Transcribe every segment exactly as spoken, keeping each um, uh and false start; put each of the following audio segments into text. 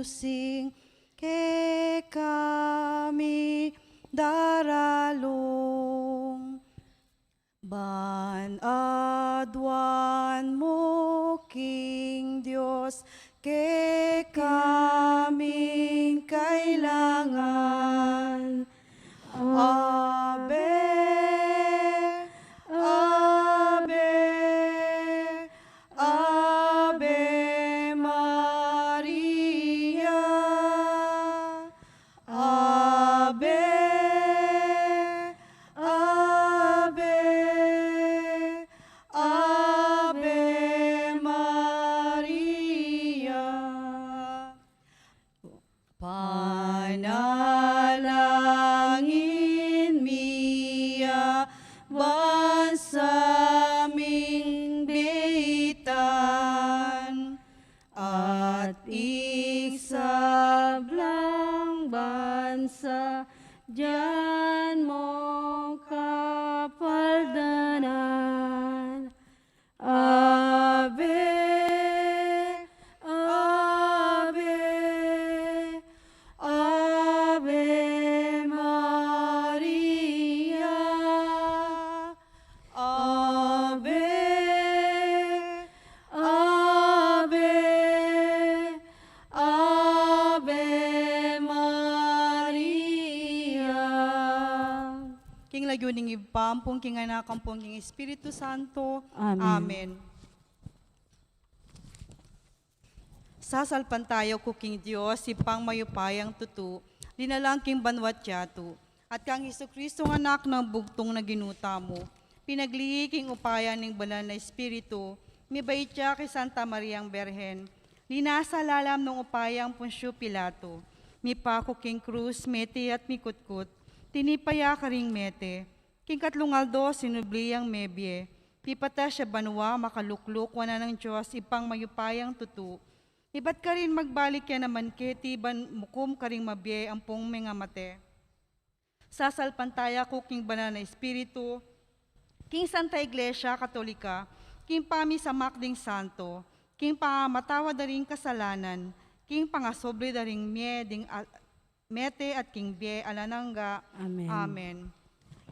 sing kekami daralung. Ban aduan mu king Dios kekaming kailangan. Ave, Ave, Ave Maria. Ave, Ave, Ave Maria. Panalangin mi ya bansa ming beitan, at ing sablang bansa dian mong kapaldanan. Ave, Ave, Ave Maria. Ave, Ave, Ave Maria. King lagyu ning Ibpa, ampon king Anak, ampon king Espiritu Santo. Amen. Amen. Sasalpantaya ku king Dios, Ibpang mayupayang tutu, linalang king banua't yatu, at kang Jesucristong Anak nang bugtung na Ginu tamu, pinaglihik king upaya ning Banal na Espiritu, mibait ya kay Santa Mariang Birhen, linasa lalam nang upayang Poncio Pilato, mipaku king krus, mete at mikutkut, tinipa ya karing mete, king katlung aldo sinubli yang mebie, pipatas ya banua, makalukluk wanan ning Dios Ibpang mayupayang tutu. Ibat karin magbalik ya naman keti ban mukum karing mabie ampong mengamate. Sasalpantaya ku king Banal na Espiritu, king Santa Iglesia Katolika, king pamisamak ding santo, king pangamatawad da ring kasalanan, king pangasubli da ring mie ding a-, mete at king bie alang angga. Amen. Amen.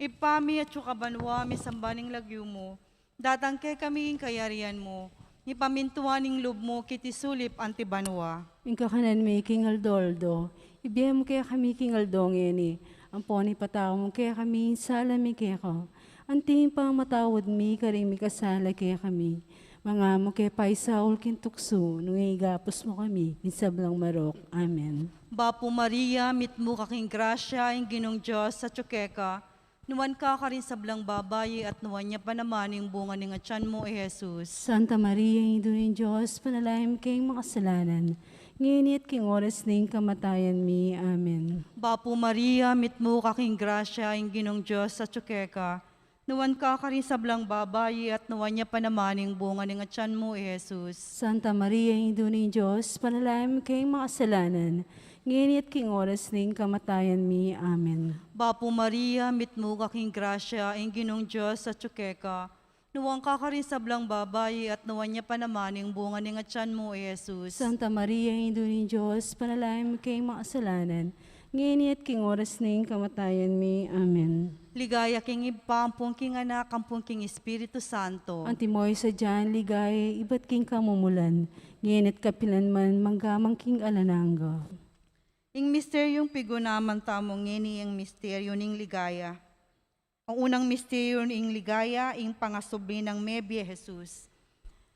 Ibpa mi, atsu ka banua, misamban ing lagyu mu, datang kekami ing kayarian mu, mipamintuan ing lub mu keti sulip anti banua. Ing kakanan mi king aldo-aldo, ibie mu kekami king aldo ngeni, ampon ipatawad mu kekami ing sala mi keka, anti ing pangamatawad mi karing mikasala kekami. Manga mu ke paisaul king tuksu, nune igapus mu kami king sablang marok. Amen. Bapu Maria, mitmu ka king grasya, ing Ginung Dios atsu keka, nuan ka karing sablang babai, at nuan ya pa naman ing bunga ning atian mu, i Jesus. Santa Maria, Indu ning Dios, ipanalangin mu keng makasalanan, ngeni at king oras ning kamatayan mi. Amen. Bapu Maria, mitmu ka king grasya, ing Ginung Dios atsu keka, nuan ka karing sablang babai, at nuan ya pa naman ing bunga ning atian mu, i Jesus. Santa Maria, Indu ning Dios, ipanalangin mu keng makasalanan, ngeni at king oras ning kamatayan mi. Amen. Bapu Maria, mitmu ka king grasya, ing Ginung Dios atsu keka, nuan ka karing sablang babai, at nuan ya pa naman ing bunga ning atian mu, i Jesus. Santa Maria, Indu ning Dios, ipanalangin mu keng makasalanan, ngeni at king oras ning kamatayan mi. Amen. Ligaya king Ibpa, ampon king Anak, ampon king Espiritu Santo. Antimo ing sadya nang ligaya ibat king kamumulan, ngeni at kapilan man, mangga man king alang angga. Ing misteryung pigunaman tamu ngeni, ing misteryu ning ligaya. Ing unang misteryu ning ligaya, ing pangasubli nang mebie, Jesus.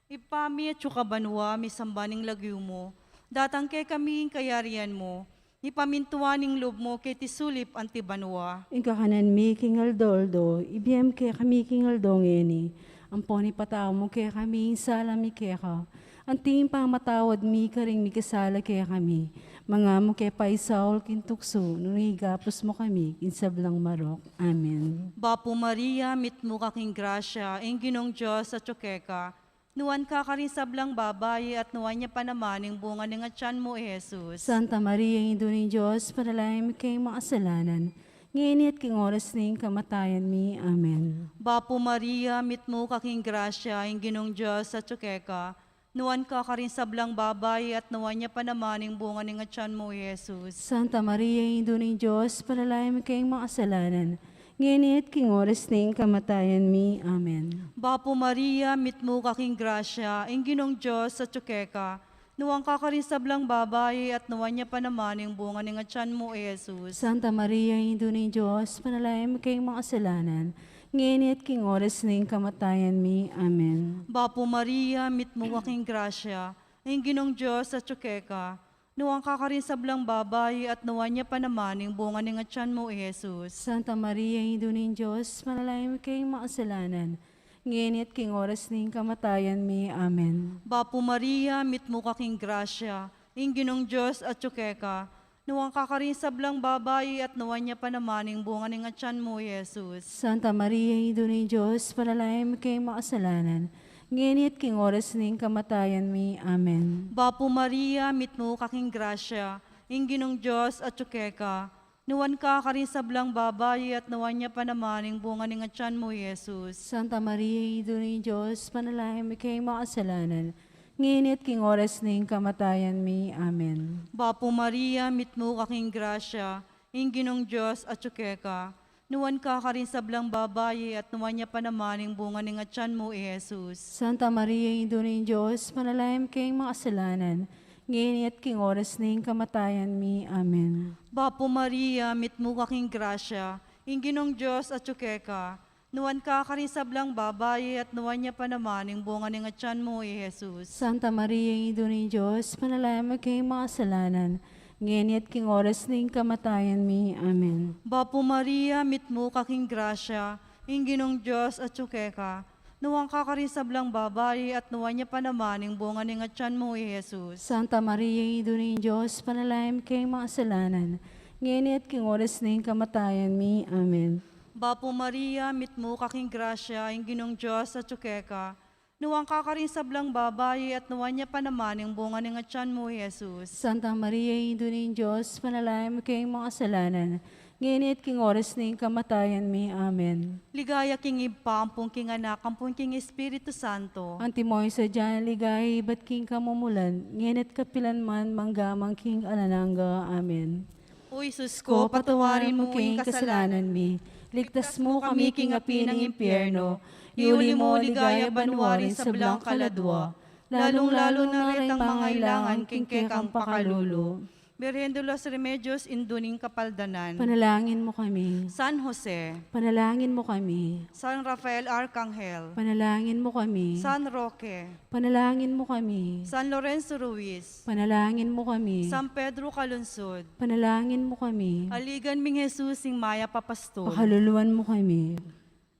Ibpa mi atsu ka banua, misamban ing lagyu mu, datang kekami ing kayarian mu, mipamintuan ing lub mu keti sulip anti banua. Ing kakanan mi king aldo-aldo, ibie mu kekami king aldo ngeni, ampon ipatawad mu kekami ing sala mi keka, anti ing pangamatawad mi karing mikasala kekami. Manga mu ke paisaul king tuksu, nune igapus mu kami king sablang marok. Amen. Bapu Maria, mitmu ka king grasya, ing Ginung Dios atsu keka, nuan ka karing sablang babai, at nuan ya pa naman ing bunga ning atian mu, i Jesus. Santa Maria, Indu ning Dios, ipanalangin mu keng makasalanan, ngeni at king oras ning kamatayan mi. Amen. Bapu Maria, mitmu ka king grasya, ing Ginung Dios atsu keka, Nuan ka karing sablang babai, at nuan ya pa naman ing bunga ning atyan mu, i Jesus. Santa Maria, Indu ning Dios, ipanalangin mu keng makasalanan, ngeni at king oras ning kamatayan mi. Amen. Bapu Maria, mitmu ka king grasya, ing Ginung Dios atyu keka. Nuan ka karing sablang babai, at nuan ya pa naman ing bunga ning atyan mu, i Jesus. Santa Maria, Indu ning Dios, ipanalangin mu keng makasalanan, ngeni at king oras ning kamatayan mi. Amen. Bapu Maria, mitmu ka king grasya, ing Ginung Dios atyu keka. Nuan ka karing sablang babai, at nuan ya pa naman ing bunga ning atyan mu, i Jesus. Santa Maria, Indu ning Dios, ipanalangin mu keng makasalanan, ngeni at king oras ning kamatayan mi. Amen. Bapu Maria, mitmu ka king grasya, ing Ginung Dios atyu keka. Nuan ka karing sablang babai, at nuan ya pa naman ing bunga ning atyan mu, i Jesus. Santa Maria, Indu ning Dios, ipanalangin mu keng makasalanan, ngeni at king oras ning kamatayan mi. Amen. Bapu Maria, mitmu ka king grasya, ing Ginung Dios atyu keka. Nuan ka karing sablang babai, at nuan ya pa naman ing bunga ning atyan mu, i Jesus. Santa Maria, Indu ning Dios, ipanalangin mu keng makasalanan, ngeni at king oras ning kamatayan mi. Amen. Bapu Maria, mitmu ka king grasya, ing Ginung Dios atyu keka. Nuan ka karing sablang babai, at nuan ya pa naman ing bunga ning atyan mu, i Jesus. Santa Maria, Indu ning Dios, ipanalangin mu keng makasalanan, ngeni at king oras ning kamatayan mi. Amen. Bapu Maria, mitmu ka king grasya, ing Ginung Dios atyu keka. Nuan ka karing sablang babai, at nuan ya pa naman ing bunga ning atyan mu, i Jesus. Santa Maria, Indu ning Dios, ipanalangin mu keng makasalanan, ngeni at king oras ning kamatayan mi. Amen. Bapu Maria, mitmu ka king grasya, ing Ginung Dios atyu keka. Nuan ka karing sablang babai, at nuan ya pa naman ing bunga ning atyan mu, i Jesus. Santa Maria, Indu ning Dios, ipanalangin mu keng makasalanan, ngeni at king oras ning kamatayan mi. Amen. Bapu Maria, mitmu ka king grasya, ing Ginung Dios atyu keka. Nuan ka karing sablang babai, at nuan ya pa naman ing bunga ning atyan mu, i Jesus. Santa Maria, Indu ning Dios, ipanalangin mu keng makasalanan, ngeni at king oras ning kamatayan mi. Amen. Ligaya king Ibpa, ampon king Anak, ampon king Espiritu Santo. Antimo ing sadya nang ligaya ibat king kamumulan, ngeni at kapilan man, mangga man king alang angga. Amen. O Jesus ko, patawarin mu ing kasalanan mi, ligtas mu kami king api ning impyerno, iuli mu king ligaya banua ring sablang kaladua, lalung-lalu na retang mangailangan king kekang pakalulu. Birhen de los Remedios, Indu ning Kapaldanan. Panalangin mu kami. San Jose. Panalangin mu kami. San Rafael Arcangel. Panalangin mu kami. San Roque. Panalangin mu kami. San Lorenzo Ruiz. Panalangin mu kami. San Pedro Calungsod. Panalangin mu kami. Aligan ming Jesus, ing mayap a pastul. Pakaluluan mu kami.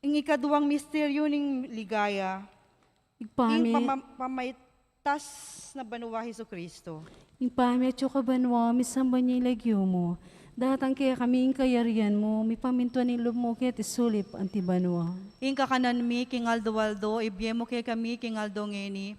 Ing ikaduang misteryu ning ligaya. Ing Ibpa mi, pama-, pamaitas na banua Jesucristo. Ibpa mi atsu ka banua, misamban ya ing lagyu mu. Datang kekami ing kayarian mu, mipamintuan ing lub mu keti sulip anti banua. Ing kakanan mi king aldo-aldo, ibie mu kekami king aldo ngeni.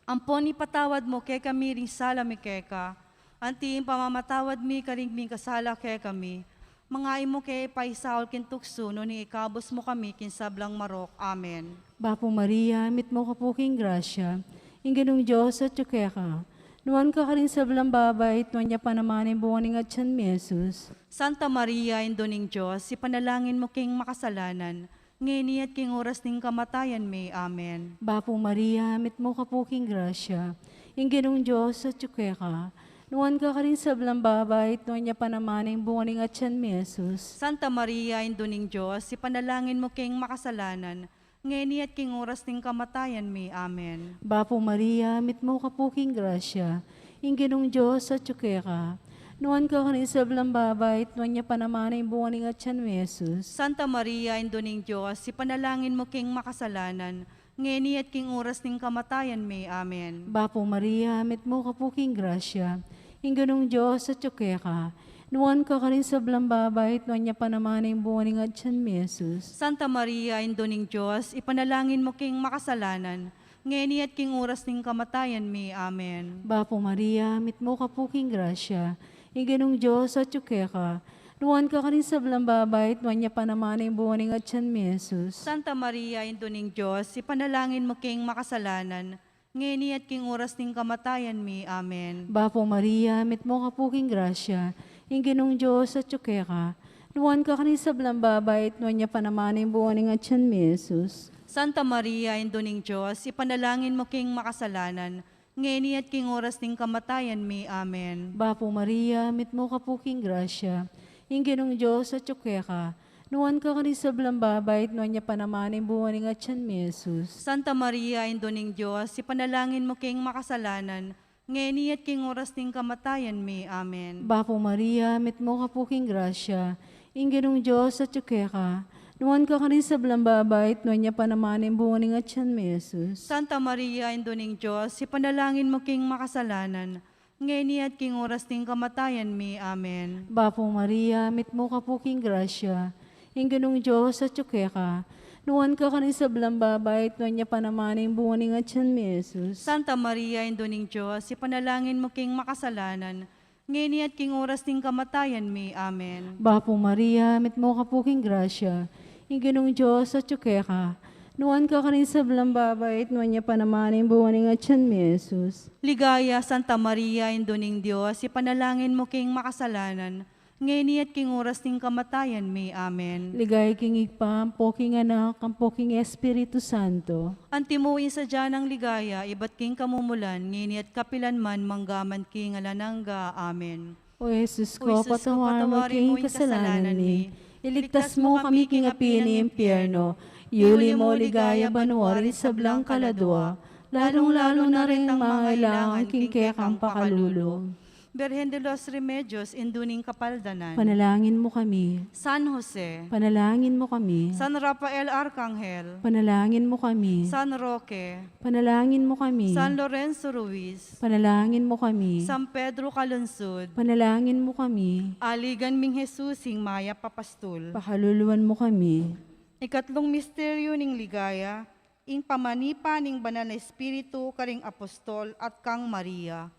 Ampon ipatawad mu kekami ring sala mi keka, anti ing pamamatawad mi karing mikasala kekami. Manga e mu ke paisaul king tuksu, nune ikabus mu kami king sablang marok. Amen. Bapu Maria, mitmu ka pu king grasya, ing Ginung Dios atyu keka. Nuan ka karing sablang babai, at nuan ya pa naman ing bunga ning atyan mu, i Jesus. Santa Maria, Indu ning Dios, ipanalangin mu king makasalanan, ngeni at king oras ning kamatayan mi. Amen. Bapu Maria, mitmu ka pu king grasya, ing Ginung Dios atyu keka. Nuan ka karing sablang babai, at nuan ya pa naman ing bunga ning atyan mu, i Jesus. Santa Maria, Indu ning Dios, ipanalangin mu king makasalanan, ngeni at king oras ning kamatayan mi. Amen. Bapu Maria, mitmu ka pu king grasya, ing Ginung Dios atyu keka. Nuan ka karing sablang babai, at nuan ya pa naman ing bunga ning atyan mu, i Jesus. Santa Maria, Indu ning Dios, ipanalangin mu king makasalanan, ngeni at king oras ning kamatayan mi. Amen. Bapu Maria, mitmu ka pu king grasya, ing Ginung Dios atyu keka. Nuan ka karing sablang babai, at nuan ya pa naman ing bunga ning atyan mu, i Jesus. Santa Maria, Indu ning Dios, ipanalangin mu king makasalanan, ngeni at king oras ning kamatayan mi. Amen. Bapu Maria, mitmu ka pu king grasya, ing Ginung Dios atyu keka. Nuan ka karing sablang babai, at nuan ya pa naman ing bunga ning atyan mu, i Jesus. Santa Maria, Indu ning Dios, ipanalangin mu king makasalanan, ngeni at king oras ning kamatayan mi. Amen. Bapu Maria, mitmu ka pu king grasya, ing Ginung Dios atyu keka, nuan ka karing sablang babai, at nuan ya pa naman ing bunga ning atyan mi, Jesus. Santa Maria, Indu ning Dios, ipanalangin mu king makasalanan, ngeni at king oras ning kamatayan mi. Amen. Bapu Maria, mitmu ka pu king grasya, ing Ginung Dios atyu keka, nuan ka karing sablang babai, at nuan ya pa naman ing bunga ning atyan mi, Jesus. Santa Maria, Indu ning Dios, ipanalangin mu king makasalanan, ngeni at king oras ning kamatayan mi. Amen. Bapu Maria, mitmu ka pu king grasya, ing Ginung Dios atyu keka, nuan ka karing sablang babai, at nuan ya pa naman ing bunga ning atyan mi, Jesus. Santa Maria, Indu ning Dios, ipanalangin mu king makasalanan, ngeni at king oras ning kamatayan mi. Amen. Bapu Maria, mitmu ka pu king grasya, ing Ginung Dios atyu keka, nuan ka karing sablang babai, at nuan ya pa naman ing bunga ning atyan mi, Jesus. Santa Maria, Indu ning Dios, ipanalangin mu king makasalanan, ngeni at king oras ning kamatayan mi. Amen. Bapu Maria, mitmu ka pu king grasya, ing Ginung Dios atyu keka, nuan ka karing sablang babai, at nuan ya pa naman ing bunga ning atyan mi, Jesus. Ligaya, Santa Maria, Indu ning Dios, ipanalangin mu king makasalanan, ngeni at king oras ning kamatayan mi. Amen. Ligaya king Ibpa, ampo king Anak, ampo king Espiritu Santo. Antimo ing sadya nang ligaya, ibat king kamumulan, ngeni at kapilan man, mangga man king alang angga. Amen. O Jesus ko, patawari mu ing kasalanan mi. Iligtas mu kami king api ning impyerno. Iuli mu king ligaya banua ring sablang kaladua, lalung-lalu na ring mangailangan king kekang pakalulu. Birhen de los Remedios, Indu ning Kapaldanan. Panalangin mu kami. San Jose. Panalangin mu kami. San Rafael Arkanghel. Panalangin mu kami. San Roque. Panalangin mu kami. San Lorenzo Ruiz. Panalangin mu kami. San Pedro Calungsod. Panalangin mu kami. Aligan ming Jesus, ing mayap a pastul. Pakaluluan mu kami. Ikatlung misteryo ning ligaya, ing pamanipa ning Banal a Espiritu karing apostol at kang Maria.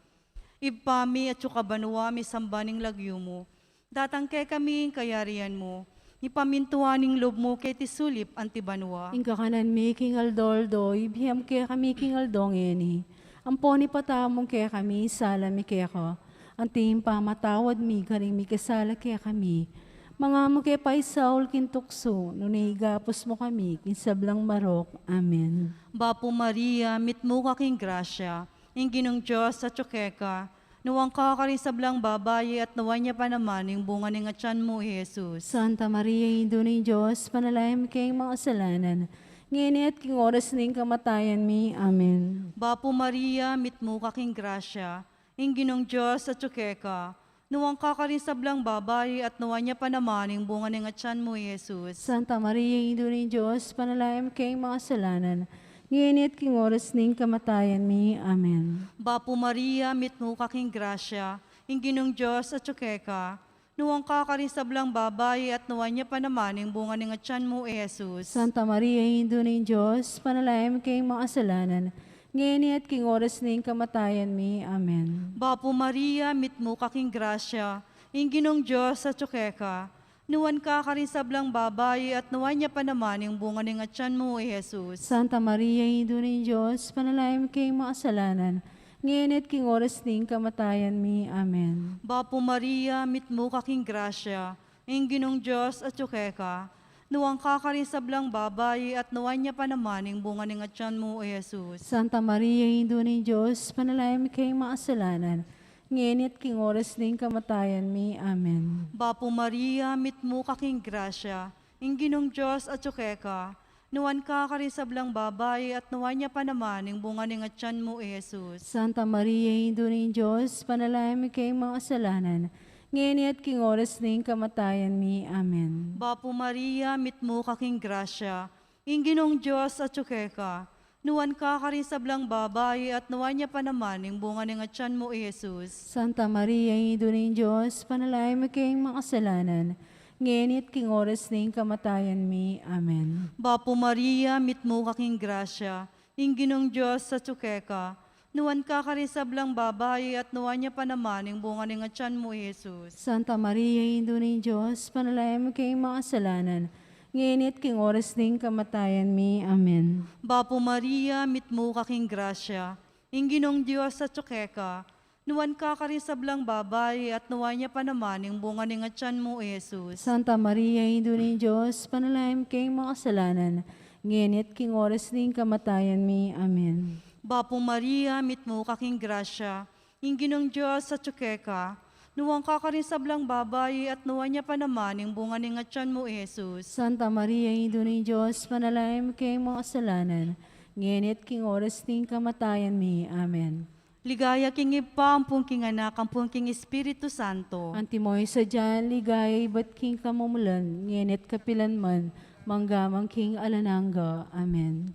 Ibpa mi, atsu ka banua, misamban ing lagyu mu. Datang kekami ing kayarian mu. Mipamintuan ing lub mu keti sulip anti banua. Ing kakanan mi king aldo-aldo, ibie mu kekami king aldo ngeni. Ampon ipatawad mu kekami ing sala mi keka, anti ing pamamatawad mi karing mikasala kekami. Manga mu ke paisaul king tuksu, nune ikabus mu kami king sablang marok. Amen. Bapu Maria, mitmu ka king grasya, ing Ginung Dios atyu keka, nuan ka karing sablang babai, at nuan ya pa naman ing bunga ning atyan mu, i Jesus. Santa Maria, Indu ning Dios, ipanalangin mu keng makasalanan, ngeni at king oras ning kamatayan mi. Amen. Bapu Maria, mitmu ka king grasya, ing Ginung Dios atyu keka, nuan ka karing sablang babai, at nuan ya pa naman ing bunga ning atyan mu, i Jesus. Santa Maria, Indu ning Dios, ipanalangin mu keng makasalanan, ngeni at king oras ning kamatayan mi. Amen. Bapu Maria, mitmu ka king grasya, ing Ginung Dios atyu keka, nuan ka karing sablang babai, at nuan ya pa naman ing bunga ning atyan mu, i Jesus. Santa Maria, Indu ning Dios, ipanalangin mu keng makasalanan, ngeni at king oras ning kamatayan mi. Amen. Bapu Maria, mitmu ka king grasya, ing Ginung Dios atyu keka, nuan ka karing sablang babai, at nuan ya pa naman ing bunga ning atyan mu, i Jesus. Santa Maria, Indu ning Dios, ipanalangin mu keng makasalanan, ngeni at king oras ning kamatayan mi. Amen. Bapu Maria, mitmu ka king grasya, ing Ginung Dios atyu keka, nuan ka karing sablang babai, at nuan ya pa naman ing bunga ning atyan mu, i Jesus. Santa Maria, Indu ning Dios, ipanalangin mu keng makasalanan, ngeni at king oras ning kamatayan mi. Amen. Bapu Maria, mitmu ka king grasya, ing Ginung Dios atyu keka, nuan ka karing sablang babai, at nuan ya pa naman ing bunga ning atyan mu, i Jesus. Santa Maria, Indu ning Dios, ipanalangin mu keng makasalanan, ngeni at king oras ning kamatayan mi. Amen. Bapu Maria, mitmu ka king grasya, ing Ginung Dios atyu keka, nuan ka karing sablang babai, at nuan ya pa naman ing bunga ning atyan mu, i Jesus. Santa Maria, Indu ning Dios, ipanalangin mu keng makasalanan, ngeni at king oras ning kamatayan mi. Amen. Bapu Maria, mitmu ka king grasya, ing Ginung Dios atyu keka, nuan ka karing sablang babai, at nuan ya pa naman ing bunga ning atyan mu, i Jesus. Santa Maria, Indu ning Dios, ipanalangin mu keng makasalanan, ngeni at king oras ning kamatayan mi. Amen. Bapu Maria, mitmu ka king grasya, Ing Ginung Dios atyu keka, nuan ka karing sablang babai, at nuan ya pa naman ing bunga ning atyan mu, i Jesus. Santa Maria, Indu ning Dios, ipanalangin mu keng makasalanan, ngeni at king oras ning kamatayan mi. Amen. Bapu Maria, mitmu ka king grasya, ing Ginung Dios atyu keka, nuan ka karing sablang babai, at nuan ya pa naman ing bunga ning atyan mu, i Jesus. Santa Maria, Indu ning Dios, ipanalangin mu keng makasalanan, ngeni at king oras ning kamatayan mi. Amen. Ligaya king Ibpa, ampon king Anak, ampon king Espiritu Santo. Antimo ing sadya nang ligaya ibat king kamumulan, ngeni at kapilan man, mangga man king alang angga. Amen.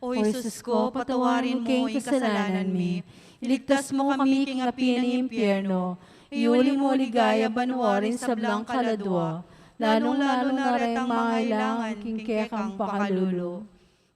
O Jesus ko, patawarin mu ing kasalanan mi, iligtas mu kami king api ning impyerno, iuli mu ligaya banua ring sablang kaladua, lalung-lalu na retang mangailangan king kekang pakalulu.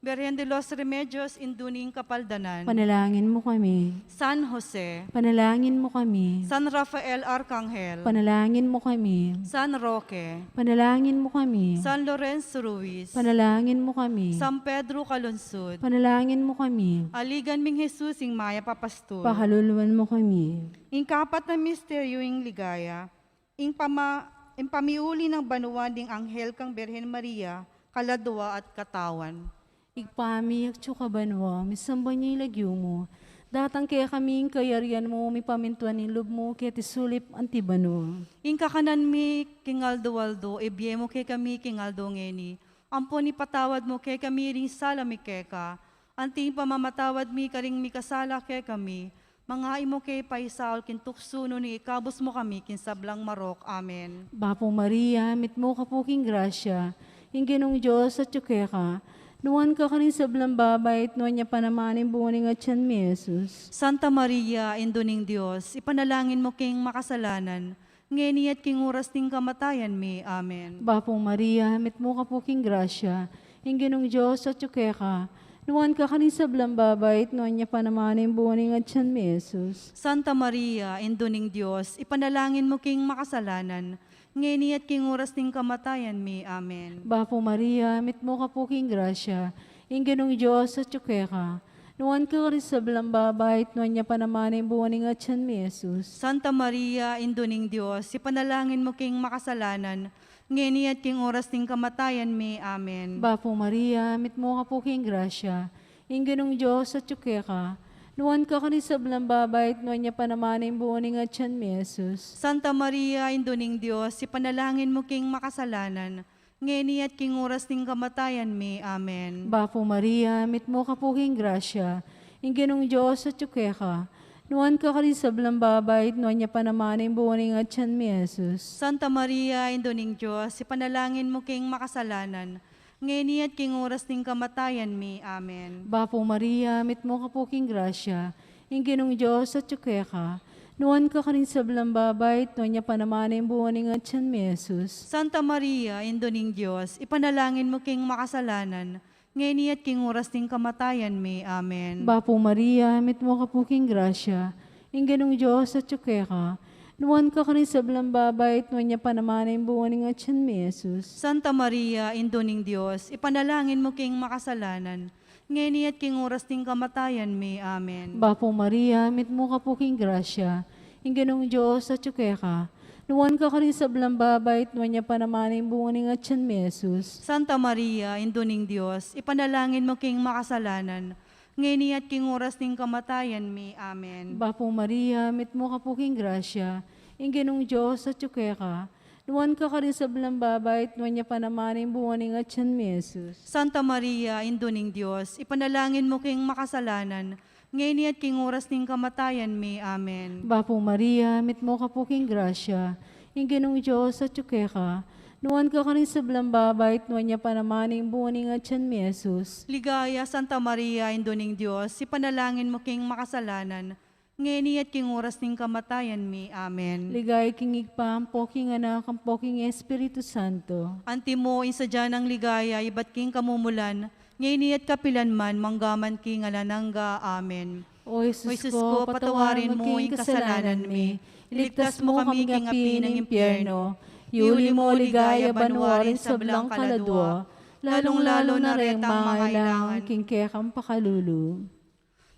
Birhen de los Remedios, Indu ning Kapaldanan. Panalangin mu kami. San Jose. Panalangin mu kami. San Rafael Arcangel. Panalangin mu kami. San Roque. Panalangin mu kami. San Lorenzo Ruiz. Panalangin mu kami. San Pedro Calungsod. Panalangin mu kami. Aligan ming Jesus, ing mayap a pastul. Pakaluluan mu kami. Ing kapat a misteryu ning ligaya, ing pama-, ing pamiuli nang banua ding anghel kang Birhen Maria, kaladua at katawan. Ibpa mi, atsu ka banua, misamban ya ing lagyu mu. Datang kekami ing kayarian mu, mipamintuan ing lub mu keti sulip anti banua. Ing kakanan mi king aldo-aldo, ibie mu kekami king aldo ngeni. Ampon ipatawad mu kekami ring sala mi keka, anti ing pamamatawad mi karing mikasala kekami. Manga e mu ke paisaul king tuksu, nune ikabus mu kami king sablang marok. Amen. Bapu Maria, mitmu ka pu king grasya, ing Ginung Dios atyu keka, nuan ka karing sablang babai, at nuan ya pa naman ing bunga ning atyan mu, i Jesus. Santa Maria, Indu ning Dios, ipanalangin mu king makasalanan, ngeni at king oras ning kamatayan mi. Amen. Bapu Maria, mitmu ka pu king grasya, ing Ginung Dios atyu keka, nuan ka karing sablang babai, at nuan ya pa naman ing bunga ning atyan mu, i Jesus. Santa Maria, Indu ning Dios, ipanalangin mu king makasalanan, ngeni at king oras ning kamatayan mi. Amen. Bapu Maria, mitmu ka pu king grasya, ing Ginung Dios atyu keka, nuan ka karing sablang babai, at nuan ya pa naman ing bunga ning atyan mu, i Jesus. Santa Maria, Indu ning Dios, ipanalangin mu king makasalanan, ngeni at king oras ning kamatayan mi. Amen. Bapu Maria, mitmu ka pu king grasya, ing Ginung Dios atyu keka, nuan ka karing sablang babai, at nuan ya pa naman ing bunga ning atyan mu, i Jesus. Santa Maria, Indu ning Dios, ipanalangin mu king makasalanan, ngeni at king oras ning kamatayan mi. Amen. Bapu Maria, mitmu ka pu king grasya, ing Ginung Dios atyu keka, nuan ka karing sablang babai, at nuan ya pa naman ing bunga ning atyan mu, i Jesus. Santa Maria, Indu ning Dios, ipanalangin mu king makasalanan, ngeni at king oras ning kamatayan mi. Amen. Bapu Maria, mitmu ka pu king grasya, ing Ginung Dios atyu keka, nuan ka karing sablang babai, at nuan ya pa naman ing bunga ning atyan mu, i Jesus. Santa Maria, Indu ning Dios, ipanalangin mu king makasalanan, ngeni at king oras ning kamatayan mi. Amen. Bapu Maria, mitmu ka pu king grasya, ing Ginung Dios atyu keka, nuan ka karing sablang babai, at nuan ya pa naman ing bunga ning atyan mu, i Jesus. Santa Maria, Indu ning Dios, ipanalangin mu king makasalanan, ngeni at king oras ning kamatayan mi. Amen. Bapu Maria, mitmu ka pu king grasya, ing Ginung Dios atyu keka, nuan ka karing sablang babai, at nuan ya pa naman ing bunga ning atyan mu, i Jesus. Santa Maria, Indu ning Dios, ipanalangin mu king makasalanan, ngeni at king oras ning kamatayan mi. Amen. Bapu Maria, mitmu ka pu king grasya, ing Ginung Dios atyu keka, nuan ka karing sablang babai, at nuan ya pa naman ing bunga ning atyan mu, i Jesus. Santa Maria, Indu ning Dios, ipanalangin mu king makasalanan, ngeni at king oras ning kamatayan mi. Amen. Bapu Maria, mitmu ka pu king grasya, ing Ginung Dios atyu keka, nuan ka karing sablang babai, at nuan ya pa naman ing bunga ning atyan mu, i Jesus. Ligaya, Santa Maria, Indu ning Dios, ipanalangin mu king makasalanan, ngeni at king oras ning kamatayan mi. Amen. Ligaya king Ibpa, ampo king Anak, ampo king Espiritu Santo. Antimo ing sadya nang ligaya ibat king kamumulan, ngeni at kapilan man, mangga man king alang angga. Amen. O Jesus ko, patawarin mu ing kasalanan mi, iligtas mu kami king api ning impyerno, iuli mu ligaya banua ring sablang kaladua, lalung-lalu na retang mangailangan king kekang pakalulu.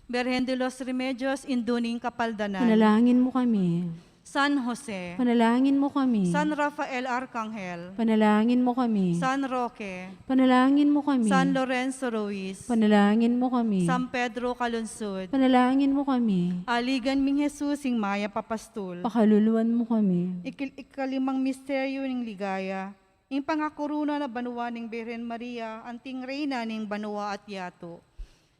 Birhen de los Remedios, Indu ning Kapaldanan. Panalangin mo kami. San Jose. Panalangin mo kami. San Rafael Arcangel. Panalangin mo kami. San Roque. Panalangin mo kami. San Lorenzo Ruiz. Panalangin mo kami. San Pedro Calungsod. Panalangin mo kami. Aligan ming Jesus, ing mayap a pastul. Pakaluluan mo kami. Ikil-, ikalimang misteryo ning ligaya, ing pangakorona na banua ning Birhen Maria, anting Reyna ning banua at yatu.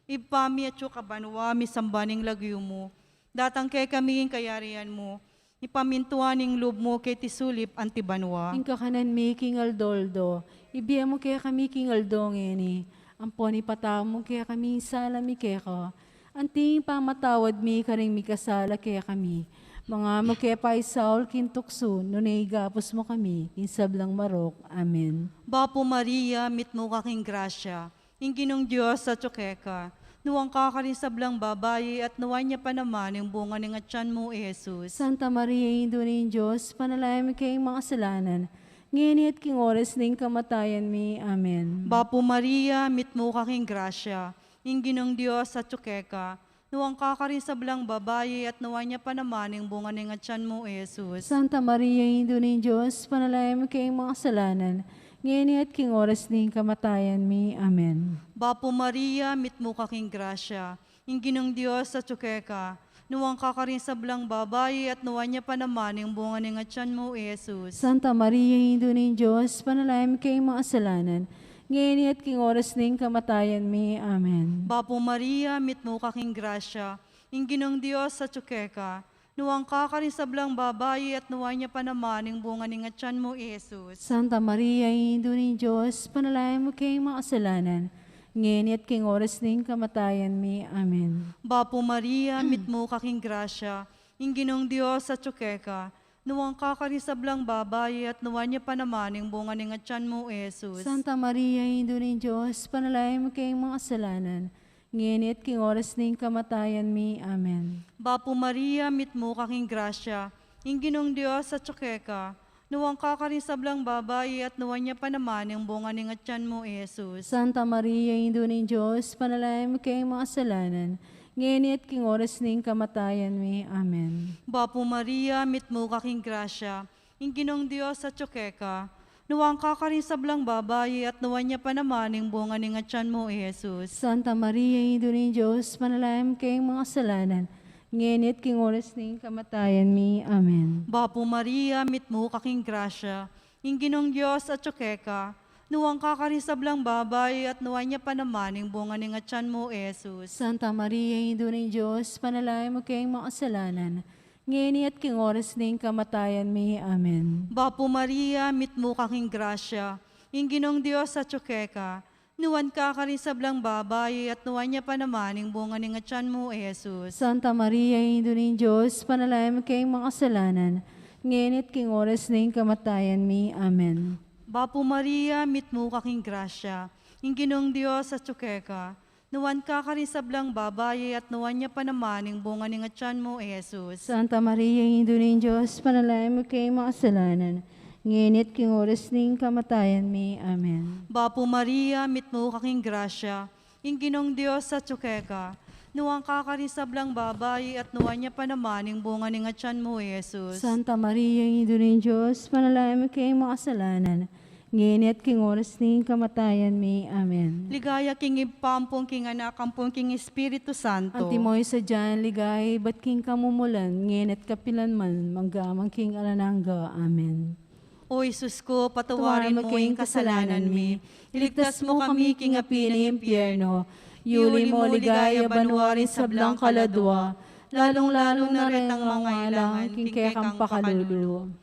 Ibpa mi, atsu ka banua, misamban ing lagyu mu. Datang kekami ing kayarian mu. Ipamintuan ing lub mu keti sulip anti banua. Ing kakanan mi king aldo-aldo, ibie mu kekami king aldo ngeni. Ampon ipatawad mu kekami ing sala mi keka, anti ing pamamatawad mi karing mikasala kekami. Manga mu ke paisaul king tuksu, nune ikabus mu kami king sablang marok. Amen. Bapu Maria, mitmu ka king grasya, ing Ginung Dios atsu keka. Nuan ka karing sablang babai, at nuan ya pa naman ing bunga ning atyan mu, i Jesus. Santa Maria, Indu ning Dios, ipanalangin mu keng makasalanan, ngeni at king oras ning kamatayan mi. Amen. Bapu Maria, mitmu ka king grasya, ing Ginung Dios atsu keka. Nuan ka karing sablang babai, at nuan ya pa naman ing bunga ning atyan mu, i Jesus. Santa Maria, Indu ning Dios, ipanalangin mu keng makasalanan, ngeni at king oras ning kamatayan mi. Amen. Bapu Maria, mitmu ka king grasya, ing Ginung Dios atsu keka. Nuan ka karing sablang babai, at nuan ya pa naman ing bunga ning atyan mu, i Jesus. Santa Maria, Indu ning Dios, ipanalangin mu keng makasalanan, ngeni at king oras ning kamatayan mi. Amen. Bapu Maria, mitmu ka king grasya, ing Ginung Dios atsu keka. Nuan ka karing sablang babai, at nuan ya pa naman ing bunga ning atyan mu, i Jesus. Santa Maria, Indu ning Dios, ipanalangin mu keng makasalanan, ngeni at king oras ning kamatayan mi. Amen. Bapu Maria, mitmu ka king grasya, ing Ginung Dios atsu keka. Nuan ka karing sablang babai, at nuan ya pa naman ing bunga ning atyan mu, i Jesus. Santa Maria, Indu ning Dios, ipanalangin mu keng makasalanan, ngeni at king oras ning kamatayan mi. Amen. Bapu Maria, mitmu ka king grasya, ing Ginung Dios atsu keka. Nuan ka karing sablang babai, at nuan ya pa naman ing bunga ning atyan mu, i Jesus. Santa Maria, Indu ning Dios, ipanalangin mu keng makasalanan, ngeni at king oras ning kamatayan mi. Amen. Bapu Maria, mitmu ka king grasya, ing Ginung Dios atsu keka. Nuan ka karing sablang babai, at nuan ya pa naman ing bunga ning atyan mu, i Jesus. Santa Maria, Indu ning Dios, ipanalangin mu keng makasalanan, ngeni at king oras ning kamatayan mi. Amen. Bapu Maria, mitmu ka king grasya, ing Ginung Dios atsu keka. Nuan ka karing sablang babai, at nuan ya pa naman ing bunga ning atyan mu, i Jesus. Santa Maria, Indu ning Dios, ipanalangin mu keng makasalanan, ngeni at king oras ning kamatayan mi. Amen. Bapu Maria, mitmu ka king grasya, ing Ginung Dios atsu keka. Nuan ka karing sablang babai, at nuan ya pa naman ing bunga ning atyan mu, i Jesus. Santa Maria, Indu ning Dios, ipanalangin mu keng makasalanan, ngeni at king oras ning kamatayan mi. Amen. Bapu Maria, mitmu ka king grasya, ing Ginung Dios atsu keka. Nuan ka karing sablang babai, at nuan ya pa naman ing bunga ning atyan mu, i Jesus. Santa Maria, Indu ning Dios, ipanalangin mu keng makasalanan, ngeni at king oras ning kamatayan mi. Amen. Bapu Maria, mitmu ka king grasya, ing Ginung Dios atsu keka. Nuan ka karing sablang babai, at nuan ya pa naman ing bunga ning atyan mu, i Jesus. Santa Maria, Indu ning Dios, ipanalangin mu keng makasalanan, ngeni at king oras ning kamatayan mi. Amen. Ligaya king Ibpa, ampon king Anak, ampon king Espiritu Santo. Antimo ing sadya nang ligaya ibat king kamumulan, ngeni at kapilan man, mangga man king alang angga. Amen. O Jesus ku, patawarin mu ing kasalanan mi, iligtas mu kami king api ning impyerno, yuli mu king ligaya banua ring sablang kaladua, lalung-lalu na retang mangailangan king kekang pakalulu.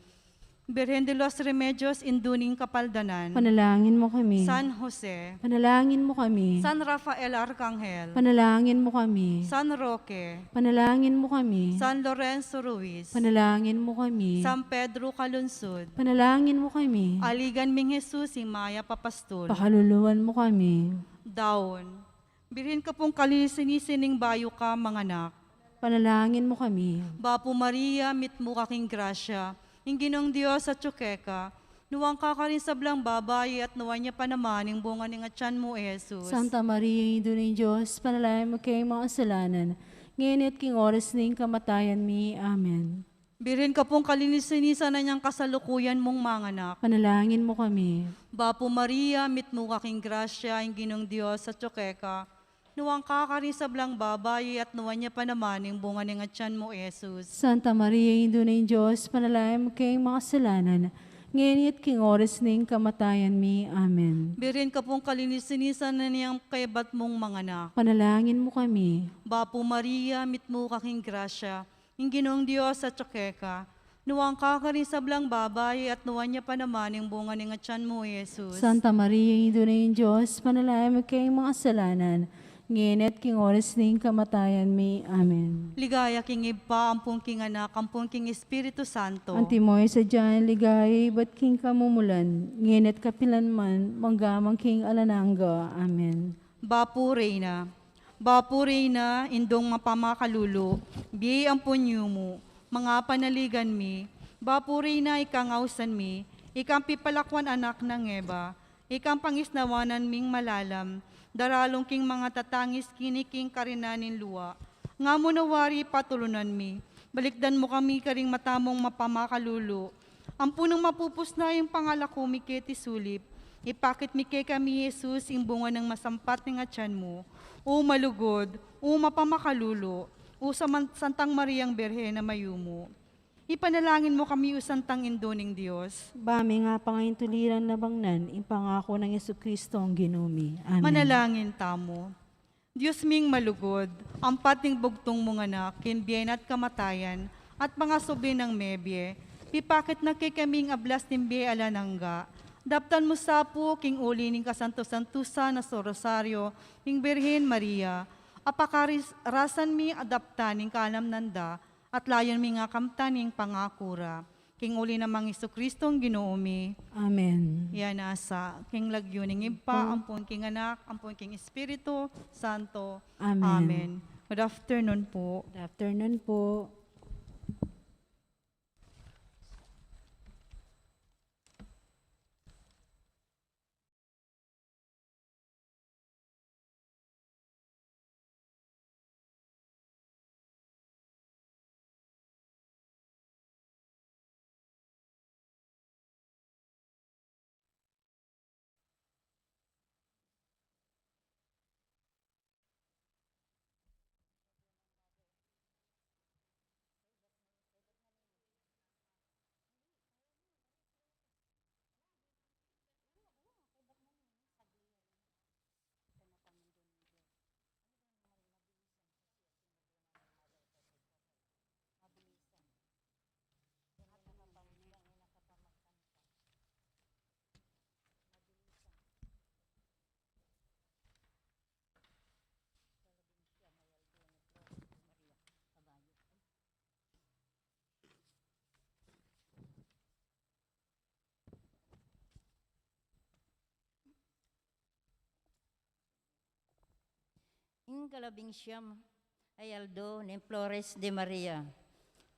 Birhen de los Remedios, Indu ning Kapaldanan. Panalangin mu kami. San Jose. Panalangin mu kami. San Rafael Arcangel. Panalangin mu kami. San Roque. Panalangin mu kami. San Lorenzo Ruiz. Panalangin mu kami. San Pedro Calungsod. Panalangin mu kami. Aligan ming Jesus, ing mayap a pastul. Pakaluluan mu kami. Daun. Birhen ka pung kalinisan ning bayu ka manganak. Panalangin mu kami. Bapu Maria, mitmu ka king grasya, ing Ginung Dios atyu keka, Nuan ka karing sablang babai, at nuan ya pa naman ing bunga ning atian mu, Jesus. Santa Maria, Indu ning Dios, ipanalangin mu keng makasalanan, ngeni at king oras ning kamatayan mi. Amen. Birhen ka pung kalinis-linisan, inyang kasalukuyan mung manganak. Panalangin mu kami. Bapu Maria, mitmu ka king grasya, ing Ginung Dios atyu keka. Nuan ka karing sablang babai, at nuan ya pa naman ing bunga ning atian mu, Jesus. Santa Maria, Indu ning Dios, ipanalangin mu keng makasalanan, ngeni at king oras ning kamatayan mi. Amen. Birhen ka pung kalinis-linisan, inyang kebat mung manganak. Panalangin mu kami. Bapu Maria, mitmu ka king grasya, ing Ginung Dios atyu keka. Nuan ka karing sablang babai, at nuan ya pa naman ing bunga ning atian mu, Jesus. Santa Maria, Indu ning Dios, ipanalangin mu keng makasalanan, ngeni at king oras ning kamatayan mi. Amen. Ligaya king Ibpa, ampon king Anak, ampon king Espiritu Santo. Antimo ing sadya nang ligaya ibat king kamumulan, ngeni at kapilan man, mangga man king alang angga. Amen. Bapu Reyna. Bapu Reyna, Indung mapamakalulu, bie ampon yumu, manga panaligan mi. Bapu Reyna, ikang ausan mi, ikang pipalakuan anak nang Eva, ikang pangisnawanan ming malalam, daralung king manga tatangis keni king karinan ning lua. Nga mu na wari patulunan mi, balikdan mu kami karing mata mung mapamakalulu, ampon nang mapupus na ing pangalaku mi keti sulip, ipakit mi kekami, Jesus, ing bunga nang masampat ning atian mu. O malugud, o mapamakalulu, o saman-, Santang Mariang Birhen a mayumu. Ipanalangin mu kami, o Santang Indu ning Dios. Ba ming apangaintuliran na bangnan ing pangaku nang Jesucristo a Ginu mi. Amen. Manalangin tamu. Dios ming malugud, ampat ning bugtung mung Anak, king bie na at kamatayan, at pangasubli nang mebie, pipakit na kekami ing ablas ning bie alang angga. Daptan mu sa pu king uli ning kasantu-santusan a Rosario ning Birhen Maria, a pakarasan mi a daptan ing kalamnan da, at layun mi ngan kamtan ing pangaku ra. King uli nang Jesucristo a Ginu mi. Amen. Iya na sa, king lagyu ning Ibpa, ampon king Anak, ampon king Espiritu Santo. Amen. Amen. Good afternoon po. Good afternoon po. Ing kalabing siyam a aldo ning Flores de Maria.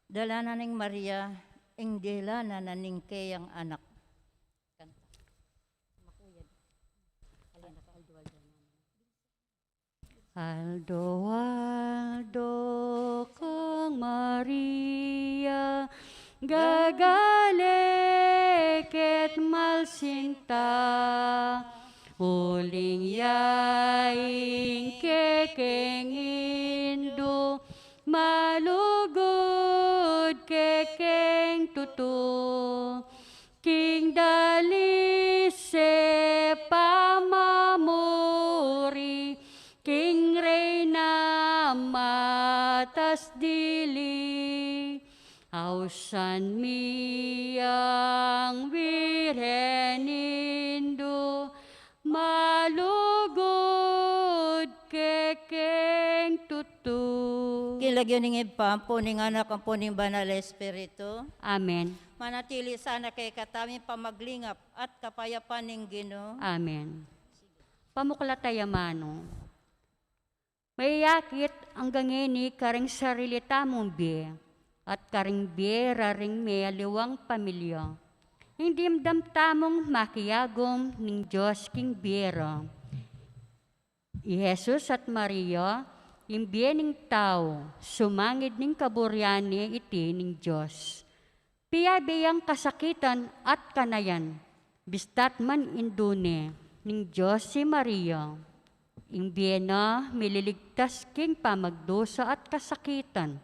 Dala na ning Maria ing dilanan na ning keyang anak. Aldo-aldo kang Maria, gagale ke't malsinta, uling ya ing kekeng Indu, malugud kekeng tutu. King dalise pamamuri, king reyna matas dili, ausan mi yang Birhen Indu, malugud kekeng tutu. King lagyu ning Ibpa, ampon ning Anak, ampon ning Banal a Espiritu. Amen. Manatili sana kekatamu ing pamaglingap at kapayapan ning Ginu. Amen. Pamuklat tamu manu. Mayakit anggang ngeni karing sarili tamung bie, at karing bie da ring miyaliwang pamilya. Ing dimdam tamung makiagum ning Dios king bie ra. I Jesus at Maria, ing bie ning tau, sumangid ning kaburian ne iti ning Dios. Piabe yang kasakitan at kanayan, bistat man Indu ne ning Dios i Maria. Ing bie na mililigtas king pamagdusa at kasakitan.